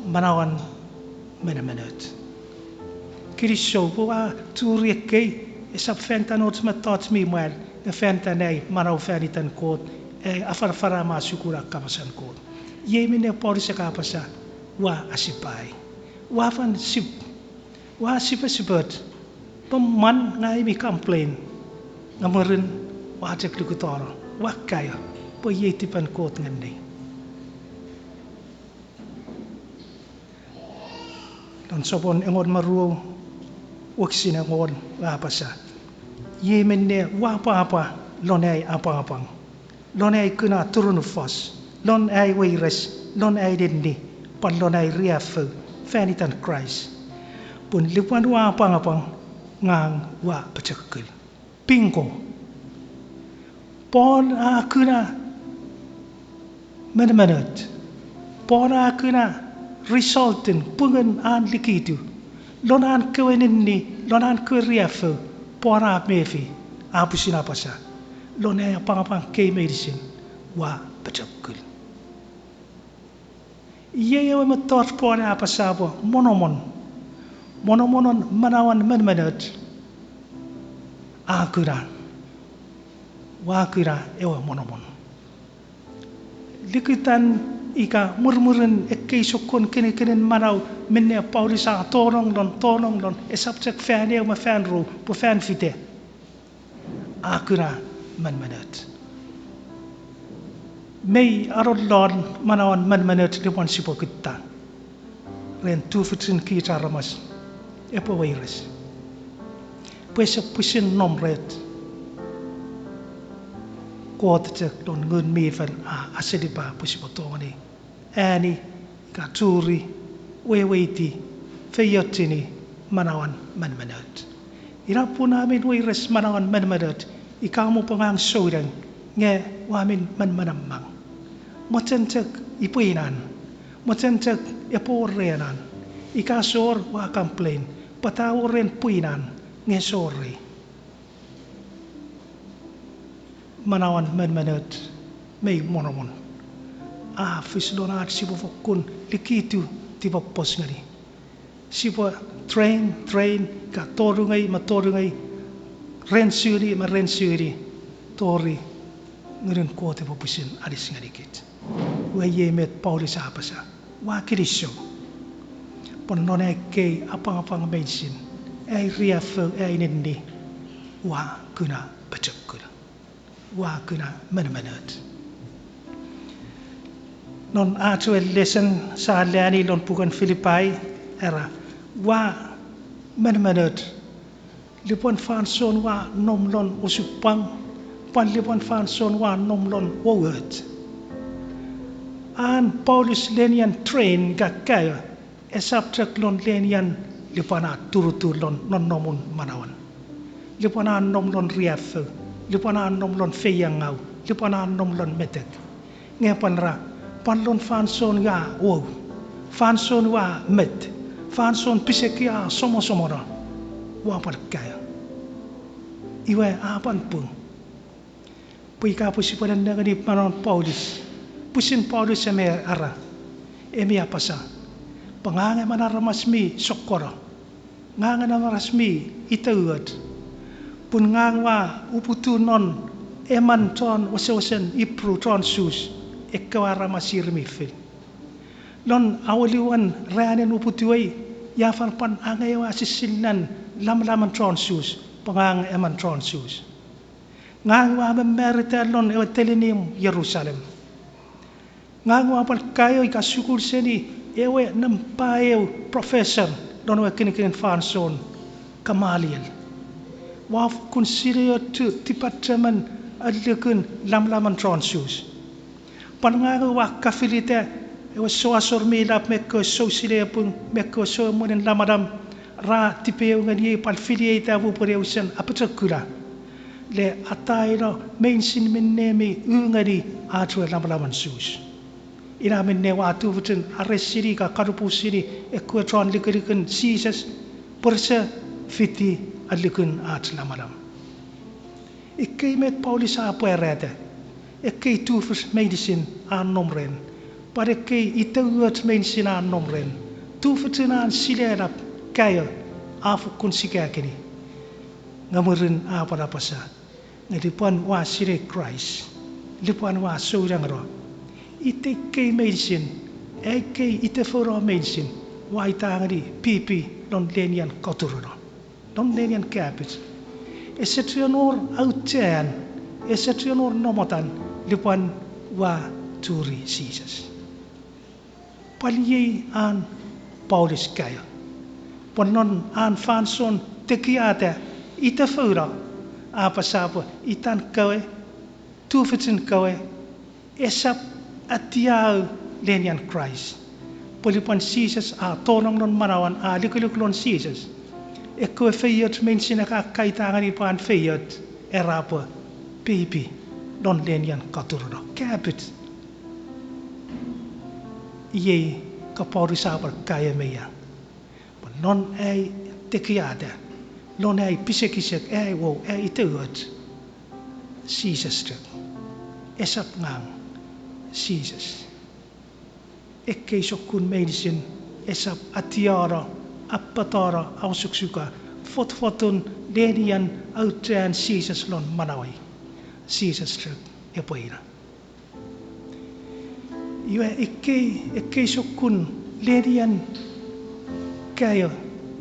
manauan menemenoch. Kinisou pwe ua churi ekkei, esap fan itan och mettoch mi mwan, nge fan itan ai manau fan itan Kot, ai afanafana me sukuna kapasen Kot. Iei minne Paulus a apasa, ua asipai. Ua fen sip, ua sipesipoch. Pwe mwan ngang mi complain, nge mwirin ua chok lukutano, ua kaeo pwe iei tipen Kot ngeniei. Lon sopwun engon me ruu, wokisin engon, a apasa: Iei minne ua pwapwa lon ai apwangapwang, lon ai kuna turunufos, lon ai weires, lon ai ninni, pwan lon ai riaffou fan itan Kraist. Pun lupwen ua apwangapwang, ngang ua pochokul. Bingo. Paul a kuna menemenoch. Paul a kuna resultin, pungun an likitu. Lon an kewe ninni, lon an kewe riaffou, Paul a mefi, a pwisin apasa: Lon ai apwangapwang kei meinisin, ua pochokul. Iei ewe mettoch Paul a apasa pwe monomon, monomonon manauen menemenoch a kuna. Ua kuna ewe monomon. Likutan ika mwirimwirin ekkei sokkun kinikinin manau minne Paulus a tonong lon, tonong lon, esap chok fan eu me fan ruu pwe fan fite, a kuna menemenoch. Mei anonnon manauen menemenoch lupwen sipwe kutta ren tufichin kich aramas epwe weires, pwe ese pwisin nom rech. Kot chok lon Ngun mi Fel a aselipa pwe sipwe tongeni ani ika churi, weweiti, feiochuni manauen menemenoch. Ina pun a men weires manauen menemenoch, ika mo pwe ngang souneng, nge ua men menemenoch mang. Mochen chok ipwe inan, mochen chok epwe wor ren an. Ika esor, ua complain, pwata a wor ren pwe inan nge esor rei. Manauen menemenoch mei monomon. A fis lon ach sipwe fokkun likitu, tipepos ngeni. Sipwe train, train, ika tonungei me tonungei, ren suni me ren suni, tori Ngunun Kot epwe pwisin alis ngenikich. Iwe iei met Paulus a apasa: Ua kinisou pwe non ai ekkei apwangapwang meinisin, ai riaffou, ai ninni, ua kuna pochokul. Ua kuna menemenoch. Non ach we lesen sa lani lon puken Filipai, era, ua menemenoch lupwen fansoun ua nom lon osupwang, pwan lupwen fansoun ua nom lon wouoch. An Paulus lenien train ika kaeo, esap chok lon lenien lupwen a turutu lon nonnomun manauan, lupwen a nom lon riaffou, lupwen a nom lon feiengau, lupwen a nom lon metek. Nge pwan ra, pwan lon fansoun ua wou, fansoun ua met, fansoun pisekii a somosomono, ua pwan kaeo. Iwe a pwan pung. Pwe ika pwe sipwe nennengeni manauen Paulus, pwisin Paulus e mi era, e mi apasa, pwe ngang emon aramas mi sokkono, ngang emon aramas mi iteuoch, pun ngang ua uputiw non emon chon wesewesen Ipru, chon Sus, ekkewe aramas ir mi fil. Lon awewen ranin uputiwei, ia fen pwan angei ewe asisilen lamalamen chon Sus, pwe ngang emon chon Sus. Ngang ua mamarita lon ewe telinimw Jerusalem. Ngang ua pwan kaeo ika sukul seni ewe nampa eu professor lon ewe kinikinin fansoun, Kamaliel. Ua fokkun silei ochu tipachemen allukun lamalamen chon Sus. Pwan ngang ua kafilita ewe souasor mi lap me ekkewe sousilepung me ekkewe souemwenin lamalam ra tipeeu ngeniei pwan filieita pwe upwene usun apochokula le ataino meinisin minne mi u ngeni ach we lamalamen Sus. Ina minne ua tufichin aresini ika kanupusini ekkewe chon likilikin Jises pwe rese fiti allukun ach lamalam. Ikkei met Paulus a pwarata, ekkei tufich meinisin a nom ren, pwan ekkei iteuoch meinisin a nom ren, tufichin an silelap kaeo a fokkun sikakini. Nge mwirin a pwan apasa, nge lupwen ua sinei Kraist, lupwen ua sounengeno, iteikei meinisin, ekkei itefouno meinisin, ua ita ngeni pipi lon lenien katuruno. non nenian kapich. Ese chuen wor auchean, ese chuen wor nomotan lupwen ua churi Jises. Pwal iei an Paulus kaeo. Pwe non an fansoun tekiata itefouno, a apasa pwe itan kewe, tufichin kewe, esap atiau nenian Kraist. Pwe lupwen Jises a tonong non manauan, a lukuluk lon Jises, ekkewe feioch meinisin a kan kaita ngeni pwe an feioch, era pwe peipi non nenian katuruno, kapich. Iei ka Paulus a pwal kaeo me ia. Pwe non ai tekiata, non ai pisekisek, ai wou, ai iteuoch, Jises chok. Esap ngang, Jises. Ekkei sokkun meinisin esap atiano, apatano, a osukosuka fotfotun nenian auchean Jises lon manauei. Jises chok epwe ina. Iwe ekkei, ekkei sokkun nenian kaeo,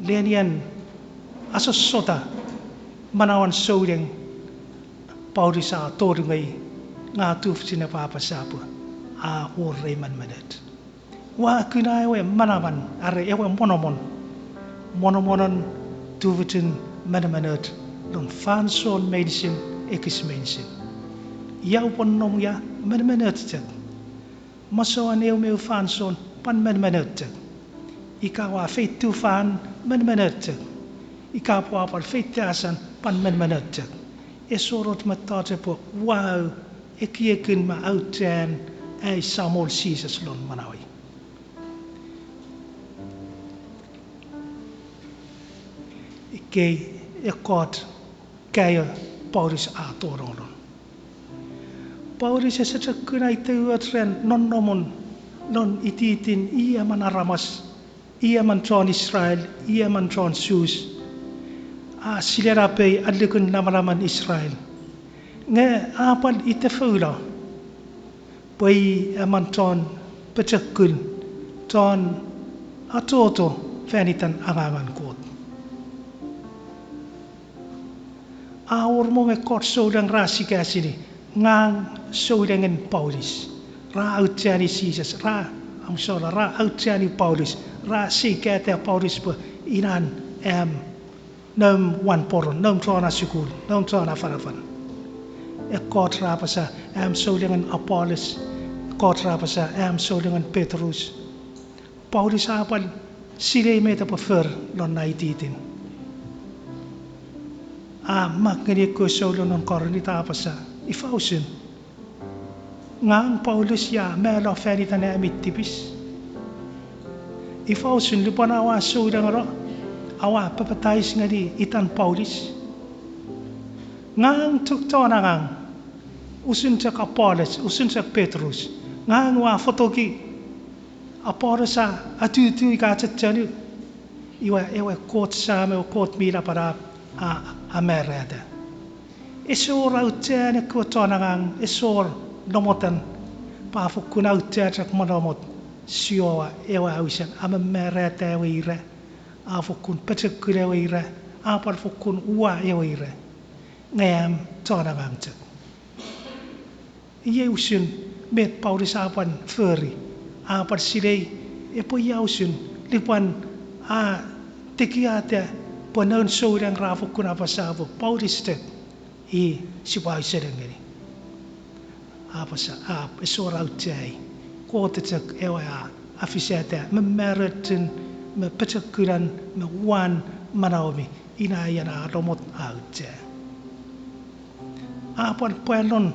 nenian asossota manauen souneng, Paulus a tolungei, nge a tufichin epwe apasa pwe a wor rei menemenoch. Ua kuna ewe manaman are ewe monomon, monomonon tufichin menemenoch non fansoun meinisin, ekis meinisin. Ia upwe nom ia? Menemenoch chok. Masouen eu me eu fansoun pwan menemenoch chok. Ika ua feitiw fan, menemenoch chok. Ika pwe ua pwal feitiw asan, pwan menemenoch chok. Ese wor och mettoch epwe wau ekiekin me auchean ai Samol Jises lon manauei. Ikkei ekkoch kaeo Paulus a tonong lon. Paulus ese chok kuna iteuoch ren nonnomun non ititin i emon aramas, i emon chon Israel, i emon chon Jews, a silelapei allukun lamalaman Israel. Nge a pwal itefoulo pwe i emon chon pochokul, chon achocho fan itan angangen Kot. A wor mwo ekkoch souleng ra sikasini, ngang soulengen Paulus. Ra aucheani Jises, ra, amsola, ra aucheani Paulus, ra seikata Paulus pwe inan am noum wanporon, noum chon asukul, noum chon afanafan. Ekkoch ra apasa am soulengen Apolos, ekkoch ra apasa am soulengen Petrus. Paulus a pwal silei met epwe fori lon na ititin. A mak ngeni ekkewe souleng non Korint a apasa, ifa usun? Ngang Paulus ia malo fan itan ami tipis? Ifa usun lupwen aua soulengeno, aua papatais ngeni itan Paulus? Ngang chok chon angang, usun chok Apolos, usun chok Petrus. Ngang ua fotoki, Apolos a atutu ika chechenu, iwe ewe Kot Sam, ewe Kot mi Lapalap a, a marata. Ese wor auchean ekkewe chon angang, ese wor namotan, pwe a fokkun auchea chok monomot Jiowa ewe a wisen a mamarata ewe ira, a fokkun pochokul ewe ira, a pwal fokkun uwa ewe ira, nge am chon angang chok. Iei usun met Paulus a pwan fori, a pwan silei epwe ia usun lupwen a tekiata pwe noun souneng ra fokkun apasa pwe Paulus chok i sipwe ausening ngeni. Apasa, a, ese wor aucheai, Kot chok ewe a afisata me mamarachin me pochokunan me uwan manauemi, ina ian a namot auchea. A pwan pwal non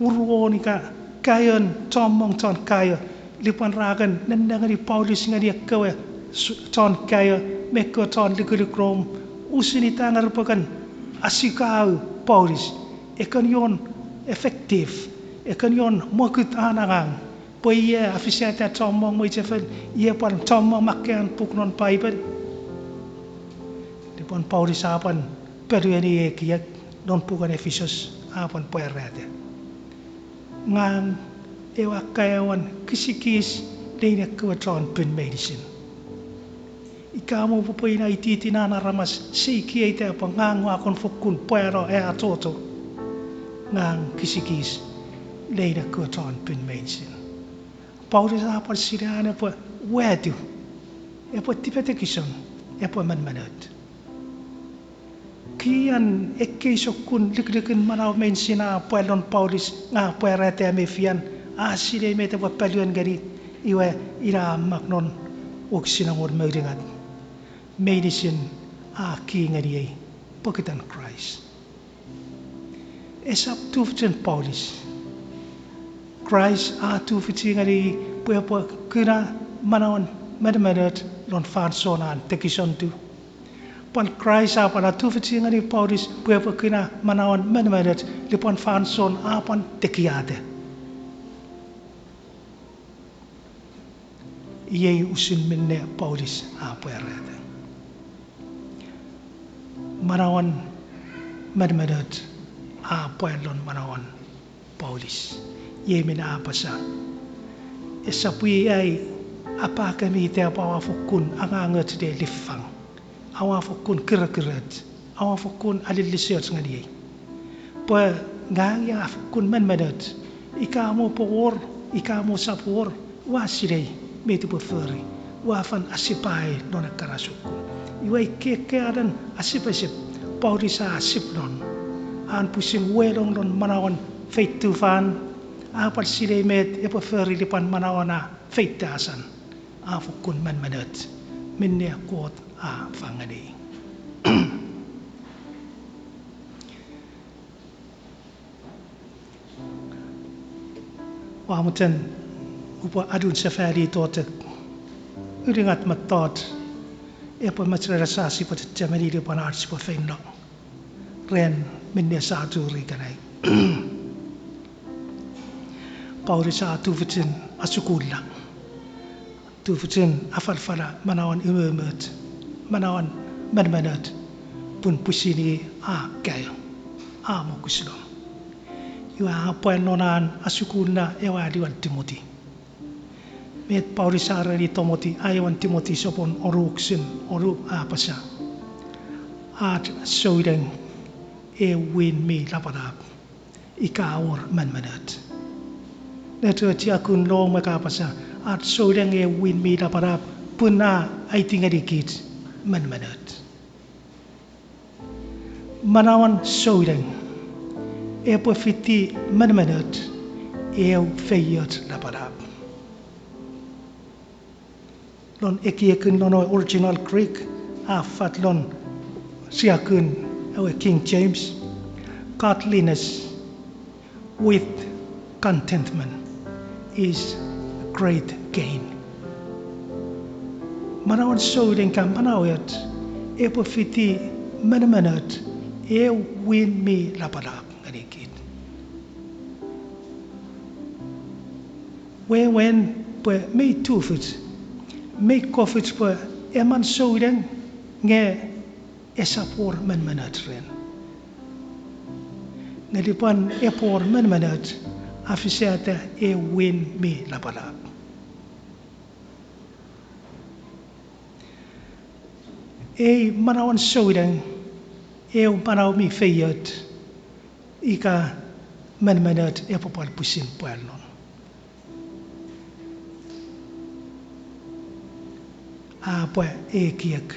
uruon ika kaeon chommong chon kaeo, lupwen ra kan nennengeni Paulus ngeni ekkewe s-, chon kaeo me ekkewe chon lukuluk Rom, usun ita nge repwe kan asikau Paulus, e kan ion effective, e kan ion mwokut an angang, pwe i a afisata chommong mwichefel, i a pwan chommong makkean puk non Paipel. Lupwen Paulus a pwan ponueni ekiek non puken Efisos, a pwan pwarata, ngang ewe akkaewin kisikis nein ekkewe chon pin meinisin. Ika mo pwe ina ititin an aramas seikieita pwe ngang ua kon fokkun pwano aia achocho, ngang kisikis lein ekkewe chon pin meinisin. Paulus a pwan sinei an epwe watiw, epwe tipetekison, epwe menemenoch. Kian ekkei sokkun likilikin manau meinisin a pwa lon Paulus, nge a pwarata mefian, a sinei met epwe paluen ngeni, iwe ina a mak non wokisin engon me unungat. Meinisin a ki ngeniei pokiten Kraist. Esap tufichin Paulus. Kraist a tufichi ngeni pwe epwe kuna manauen menemenoch lon fansoun an tekisontiw. Pwan Kraist a pwan atufichi ngeni Paulus pwe epwe kuna manauen menemenoch lupwen fansoun a pwan tekiata. Iei usun minne Paulus a pwarata. Manauen menemenoch a pwa lon manauen Paulus. Iei minne a apasa, esap i ai apakemita pwe aua fokkun angangoch le liffang, aua fokkun kirekiroch, aua fokkun alilisoch ngeniei. Pwe ngang ua fokkun menemenoch, ika mo pwe wor, ika mo esap wor, ua sinei met upwe fori, ua fen asipai non ekkana sokkun. Iwe ekkei anen asipasip Paulus a asip non, an pwisin welong lon manauen feitufan, a pwan sinei met epwe fori lupwen manauan a feita asan, a fokkun menemenoch, minne Kot a fang ngeni. Ua mochen upwe anun sefali tochok unungat mettoch epwe mochen ren ach sipwe chechemeni lupwen ach sipwe feino ren minne sa churi ikenai. Paulus a tufichin asukula, tufichin afalafala manauen umoumoch, manauen menemenoch, pun pwisin i a kaeo, a mokusino. Iwe a pwa non an asukula ewe anuon Timoti. Met Paulus a ereni Timoti, aewin Timoti sopun onu wokisin onu a apasa, ach souneng ew win mi lapalap ika wor menemenoch. Nechochiakun lom e ka apasa, ach souneng ew win mi lapalap pun a aiti ngenikich menemenoch. Manauen souneng epwe fiti menemenoch ew feioch lapalap. Lon ekiekin lon ewe original Greek, a fat lon chiakun ewe King James, godliness with contentment is great gain. Manauen souneng ika manauoch epwe fiti menemenoch ew win mi lapalap ngenikich. Wewen pwe mei tufich, mei kofich pwe emon souneng nge esap wor menemenoch ren. Nge lupwen epwe wor menemenoch, a fisata ew win mi lapalap. Ei manauen souneng, ew manau mi feioch, ika menemenoch epwe pwal pwisin pwal non. A pwe ekiek,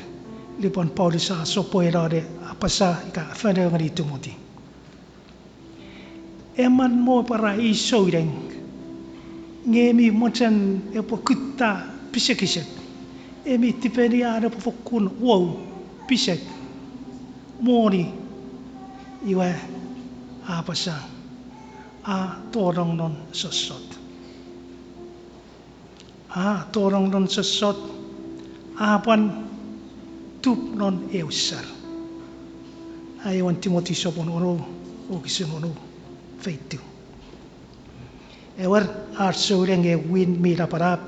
lupwen Paulus a sopweno ne apasa ika fonou ngeni Timoti. Emon mo pwe ra i souneng, nge mi mochen epwe kutta pisekisek, e mi tipeni an epwe fokkun wou pisek, moni, iwe, a apasa, a tonong non sossot. A tonong non sossot, a pwan tup non eu sar. Aewin Timoti sopun onu, wokisin onu, feitiw. Ewer, ach souneng ew win mi lapalap,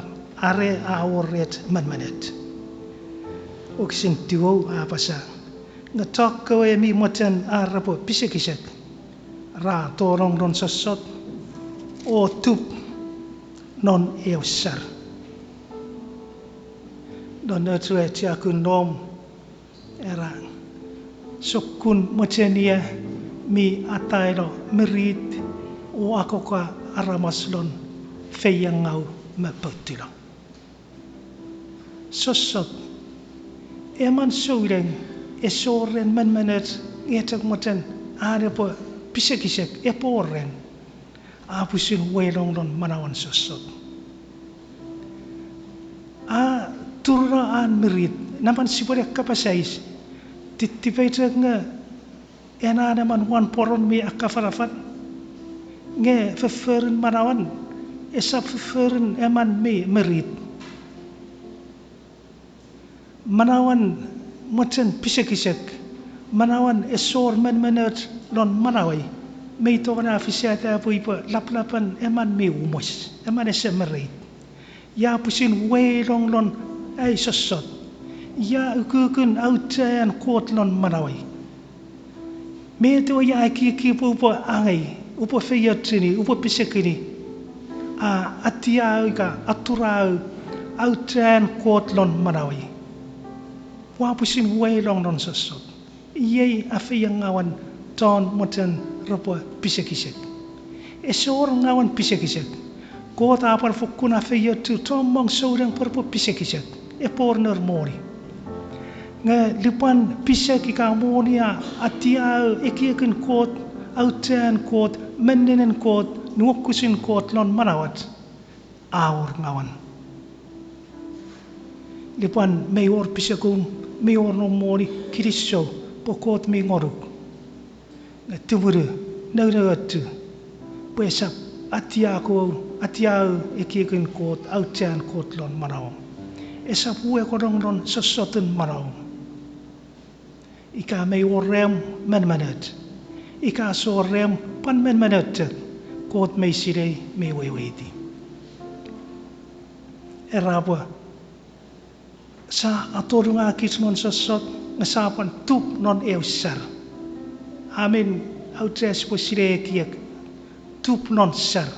are a wor rech menemenoch. Wokisin tiw a apasa, nge chok kewe mi mochen ar repwe pisekisek, ra tonong non sossot, o tup non eu sar. Non ach we chiakun nom, era, sokkun mochenia mi ataino mirit o akkoka aramas lon feiengau me poutilo. Sossot, emon souneng, ese wor ren menemenoch nge chok mochen an epwe pisekisek, epwe wor ren, a pwisin weilong lon manauen sossot. A turano an mirit, neman sipwene kapas eis, titipei chok nge ena neman wanporon mi akkafanafan, nge fofforun manauan esap fofforun emon mi mirit. Manauan mochen pisekisek, manauan ese wor menemenoch lon manauei, mei tongeni a fisata pwe ipwe laplapen emon mi umwes, emon ese mirit. Ia pwisin weilong lon ai sossot? Ia ukukun auchean Kot lon manauei? Met ewe ia ekieki pwe upwe angei, upwe feiochuni, upwe pisekini, a atiau ika aturau auchean Kot lon manauei? Ua pwisin weilong lon sossot. Iei a feiengawen chon mochen repwe pisekisek. Ese wor ngawen pisekisek. Kot a pwan fokkun a feiochu chommong souneng pwe repwe pisekisek, epwe wor nour moni. Nge lupwen pisek ika moni a atiau ekiekin Kot, auchean Kot, mennenin Kot, nuokusun Kot lon manauach, a wor ngawen. Lupwen mei wor pisekum, mei wor noum moni, kinisou pwe Kot mi ngonuk. Nge tumunu, nounouochu, pwe esap atiaku, atiau ekiekin Kot, auchean Kot lon manauom. Esap uwekolong lon sossotun manauom. Ika mei wor rem menemenoch, ika ese wor rem pwan menemenoch chok, Kot mei sinei, mei weweiti. Era pwe sia atolunga kich non sossot nge sia pwan tup non eu ser. A men auchea sipwe sinei ekiek, tup non ser.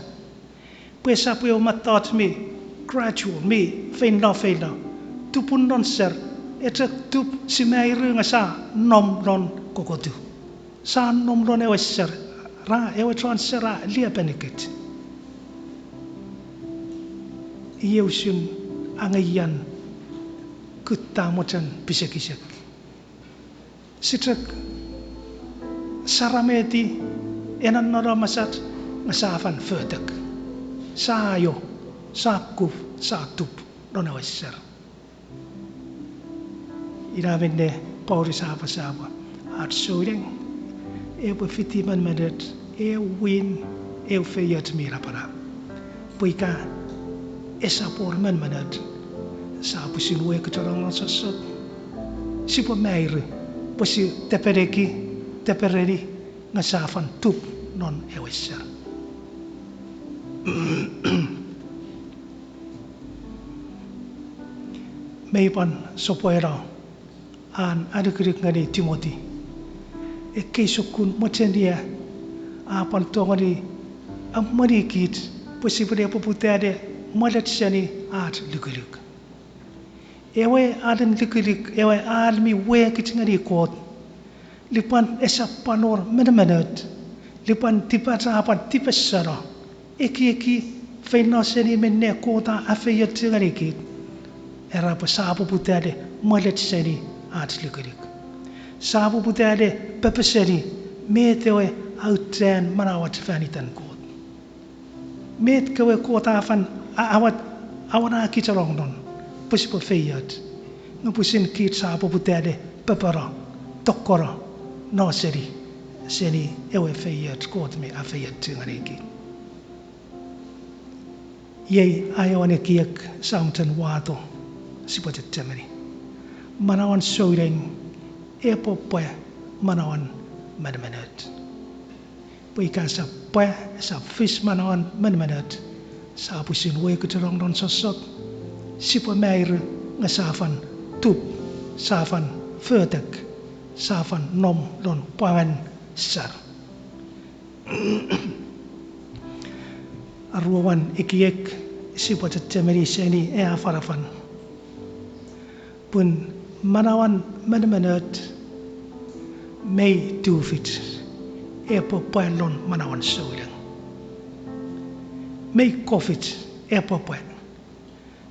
Pwe esap eu mettoch mi gradual, mi feino feino. Tupun non ser, echok tup, sia mairu nge sia nom lon kokotu. Sia nom lon ewe ser, ra ewe chon ser a liepenikich. Iei usun angeian kutta mochen pisekisek. Sia chok sarameti, enanano mesach, nge sia fen fotek. Sia io, sia kuf, sia tup lon ewe ser. Ina minne Paulus a apasa pwe ach souneng epwe fiti menemenoch, eu win, eu feioch mi napanap. Pwe ika esap wor menemenoch, sia pwisin uwei kicholong non sossot. Sipwe mairu pwe sia tepeneki, tepereni, nge sia fen tup non ewe ser. Mei pwan sopweno an alukuluk ngeni Timoti. Ekkei sokkun mochenia a pwan tongeni emwenikich pwe sipwene poputa ne mwelet seni ach lukuluk. Ewe alen lukuluk, ewe al mi wekich ngeni Kot. Lupwen esap pwan wor menemenoch, lupwen tipach a pwan tipeseno, ekieki, feino seni minne Kot a afeiochu ngenikich, era pwe sia poputa ne mwelet seni ach lukuluk. Sia poputa ne pepeseni met ewe auchean manauach fan iten Kot. Met kewe Kot a fen a-, awat-, awena kich lon non, pwe sipwe feioch. Nge pwisin kich sia poputa ne pepeno, tokkono, no seni, seni ewe feioch Kot mi afeiochu ngenikich. Iei aewin ekiek sia mochen wato, sipwe chechemeni. Manauen souneng epwe pwe manauen menemenoch. Pwe ika esap pwe, esap fis manauen menemenoch, sia pwisin uwei kicholong non sossot, sipwe mairu nge sia fen tup, sia fen fotek, sia fen nom lon pwangen ser. Aruan ekiek sipwe chechemeni seni ei afanafan. Pun manauen menemenoch mei tufich epwe pwa lon manauen souleng. Mei kofich epwe pwa.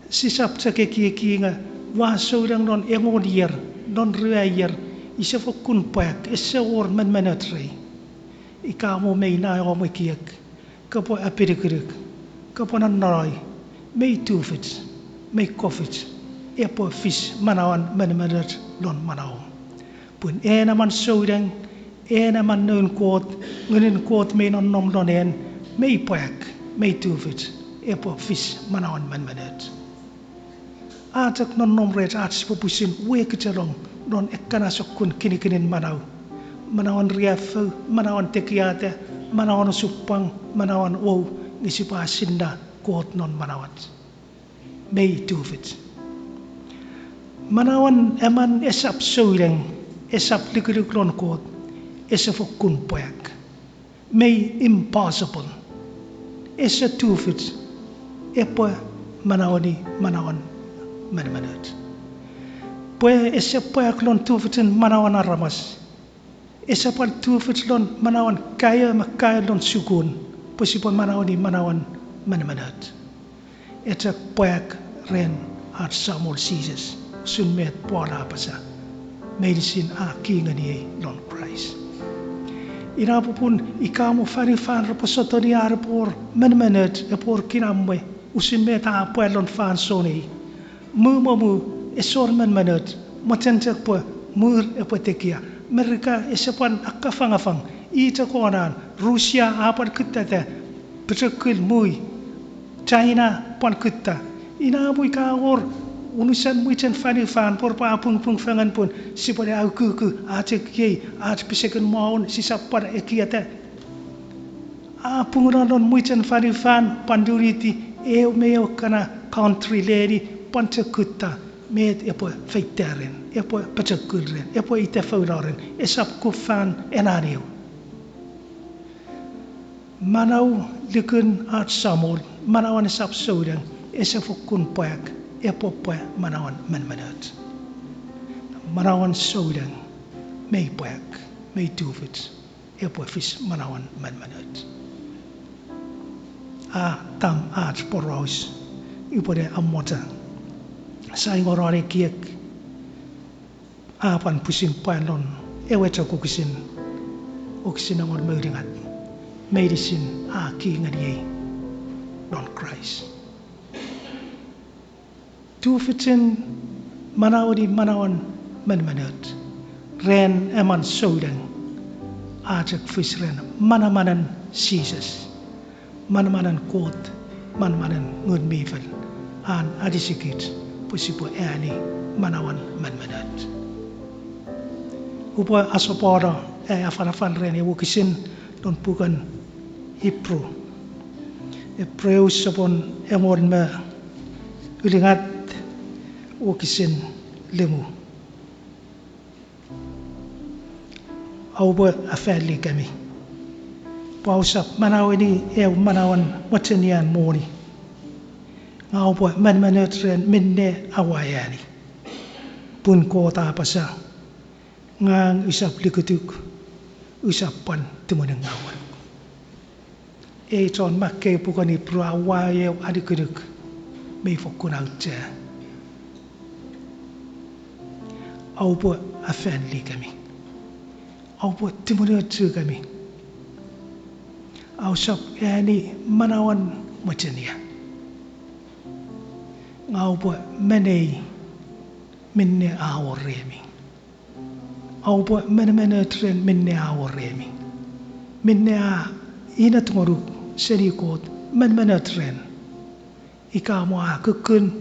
Sisap chok ekieki nge ua souleng non engon ier, non rue ier, ise fokkun pwak, ese wor menemenoch rei. Ika mo mei na om ekiek, kopwe apinukunuk, kopwe nonnoi, mei tufich, mei kofich epwe fis manauen menemenoch lon manauom. Pun en emon souleng, en emon noun Kot, Ngunun Kot mei nonnom lon en, mei pwak, mei tufich epwe fis manauen menemenoch. A chok nonnom rech ach sipwe pwisin wekichelong non ekkana sokkun kinikinin manau. Manauen riaffou, manauen tekiata, manauen osupwang, manauen wou, nge sipwe asinna Kot non manauach. Mei tufich. Manauen emon esap souleng, esap lukuluk lon Kot, ese fokkun pwak. Mei impossible. Ese tufich epwe manaueni manauen menemenoch. Pwe ese pwak lon tufichin manauen aramas. Ese pwal tufich lon manauen kaeo me kaeo lon sukun, pwe sipwe manaueni manauen menemenoch. E chok pwak ren ach Samol Jises, usun met Paul a apasa, meinisin a ki ngeniei lon Kraist. Ina popun ika mo fanufan repwe sotuni ar epwe wor menemenoch, epwe wor kinamwe, usun met a pwa lon fansoun ei. Mu mo mu, ese wor menemenoch, mochen chok pwe mur epwe tekia. Merika ese pwan akkafangafang, i chok onan, Rusia a pwan kuttata, pochokul mui, China pwan kutta. Ina mo ika wor unusen mwichen fanufan pwe repwe apungpung fengen pun sipwe ne aukuku, a chok iei ach pisekin maun, sisap pwan ekieta. A punguno non mwichen fanufan pwan luniti eu me eu kana country leni pwan chok kutta met epwe feita ren, epwe pochokul ren, epwe itefoulo ren, esap kufan enan eu. Manau lukun ach Samol, manauen esap souleng, ese fokkun pwak epwe pwa manauen menemenoch. Manauen souleng mei pwak, mei tufich epwe fis manauen menemenoch. A tam ach poraus, upwene amocha sai ngonon ekiek, a pwan pwisin pwa lon ewe chok wokisin, wokisin engon me ulungat, meinisin a ki ngeniei lon Kraist. Tufichin manaueni manauen menemenoch ren emon souleng a chok fis ren manamanen Jises, manamanen Kot, manamanen Ngun mi Fel, an anisikich pwe sipwe eani manauen menemenoch. Upwe asopwano ai afanafan ren ewe wokisin non puken Ipru, Ipru sopun engon me ulungat, wokisin limu. Oupwe afalikemi pwe ousap manaueni eu manauen mochenian moni, nge oupwe menemenoch ren minne oua eani. Pun Kot a apasa, ngang usap likutuk, usap pwan tumunungawanuk. Ei chon makkei puken Ipru a uwau eu anukunuk mi fokkun auchea. Oupwe afalikemi, oupwe tumunuochukemi, ousap eani manauen mochenia, nge oupwe menei minne a wor remi. Oupwe menemenoch ren minne a wor remi, minne a inet ngonuk seni Kot, menemenoch ren. Ika mo a kukkun,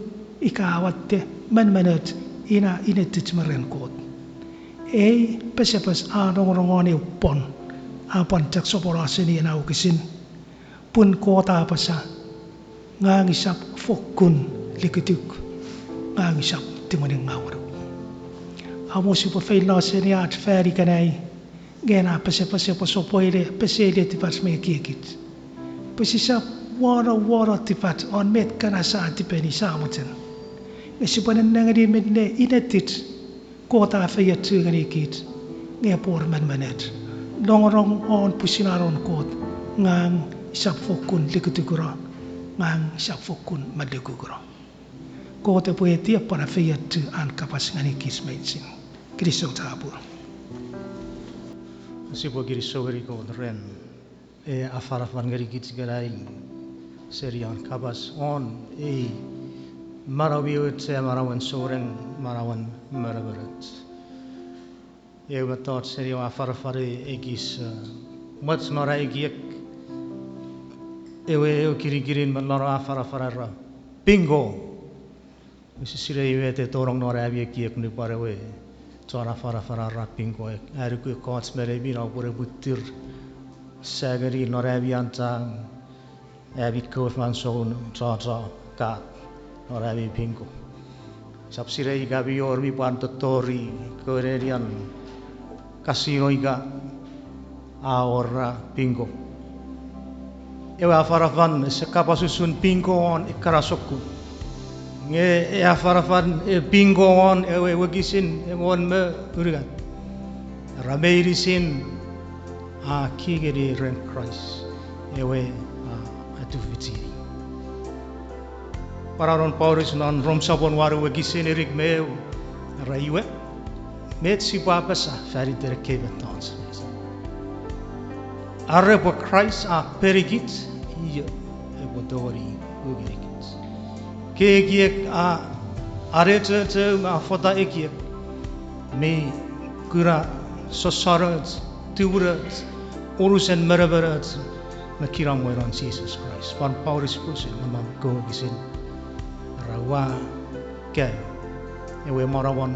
ika a watte, menemenoch, ina inetich me ren Kot. Ei pesepes a nongonong won eu pwon, a pwan chok sopweno seni ena wokisin. Pun Kot a apasa, ngang usap fokkun likutuk, ngang usap tumunungawanuk. Amo sipwe feilo seni ach fan ikenai, nge ena pesepes epwe sopwele pesei letipach me ekiekich, pwe sisap wono wono tipach won met kana sia tipeni, sia mochen. Nge sipwe nennengeni minne inetich Kot a feiochu ngenikich, nge epwe wor menemenoch. Nongonong won pwisin anon Kot, ngang usap fokkun likitukuno, ngang usap fokkun malikukuno. Kot epwe etiepana feiochu an kapas ngenikich meinisin. Kinisou chapur. Sipwe kinisou ngeni Kot ren ei afanafan ngenikich ikenai seni an kapas won ei manau mi auchea, manauen souneng, manauen menemenoch. Eu mettoch seni ewe afanafan e ekis, eh, mwach non ai ekiek, ewe eu kinikinin me non ewe afanafan era bingo. Use sinei met e tonong non ami ekiek nupwen ewe chon afanafan a era bingo, a nuku ekkoch me neimi na pwe ne mwitir sa ngeni non ami anchang, ami kewe fansoun chocho, ka non ami bingo. Sap sinei ika mi wor mi pwan totori kewe nenian casino ika a wor bingo. Ewe afanafan ese kapas usun bingo won ekkana sokkun. Nge e afanafan e bingo won ewe wokisin engon me unungat. Era meinisin a ki ngeni ren Kraist, ewe a atufichi. Pwan anon Paulus non Rom sopun wanu wokisin inik me eu, era iwe, met sipwe apasa faniten ekkei mettoch? Are pwe Kraist a penikich, io epwe tongeni u ngenikich? Ekkei ekiek a anechocho me a fota ekiek mi kuna sossonoch, tumunoch, unusen menemenoch me kinamwe non Jises Kraist. Pwan Paulus pusin non ekkewe wokisin, era ua kaeo ewe manauan,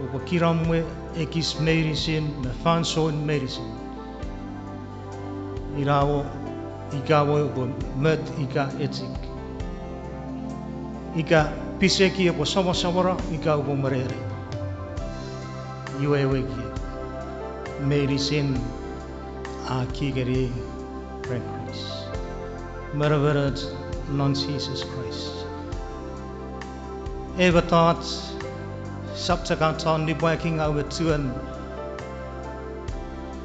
upwe kinamwe ekis meinisin me fansoun meinisin. Ina mo ika mo upwe mot ika echik, ika piseki epwe somosomono ika upwe mwenere. Iwe ewe ekiek meinisin a ki ngeni ren Kraist. Menemenoch non Jises Kraist. Ei mettoch sap chok ach chon nipwakingaw me chuen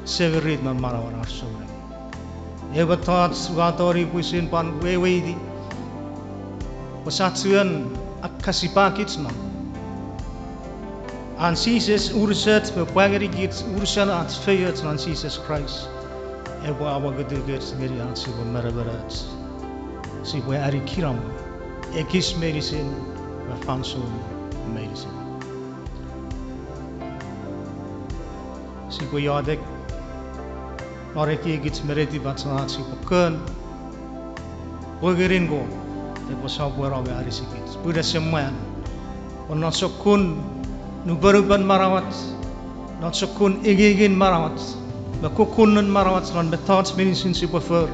semirit non manauan ar souneng. Ei mettoch ua tongeni pwisin pwan weweiti pwe sa chuen akkasipakich non an Jises unusoch me pwangenikich unusen ach feioch non Jises Kraist epwe amwokutukich ngeni ach sipwe menemenoch, sipwe ani kinamwe ekis meinisin me fansoun meinisin. Sipwe iotek non ekiekich me netipach ach sipwe kon pwe ngeni Kot epwe sopweno me anisikich pun ese mwan, pwe non sokkun nuponupen manauach, non sokkun engingen manauach me kukkunen manauach, non mettoch meinisin sipwe fori,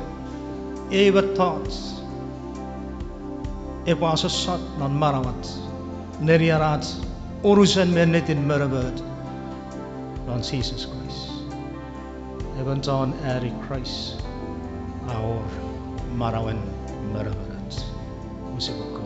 ei mettoch epwe asosot non manauach, nenian ach unusen me ennetin menemenoch non Jises Kraist. Emon chon ani Kraist a wor manauen menemenoch. Use pwan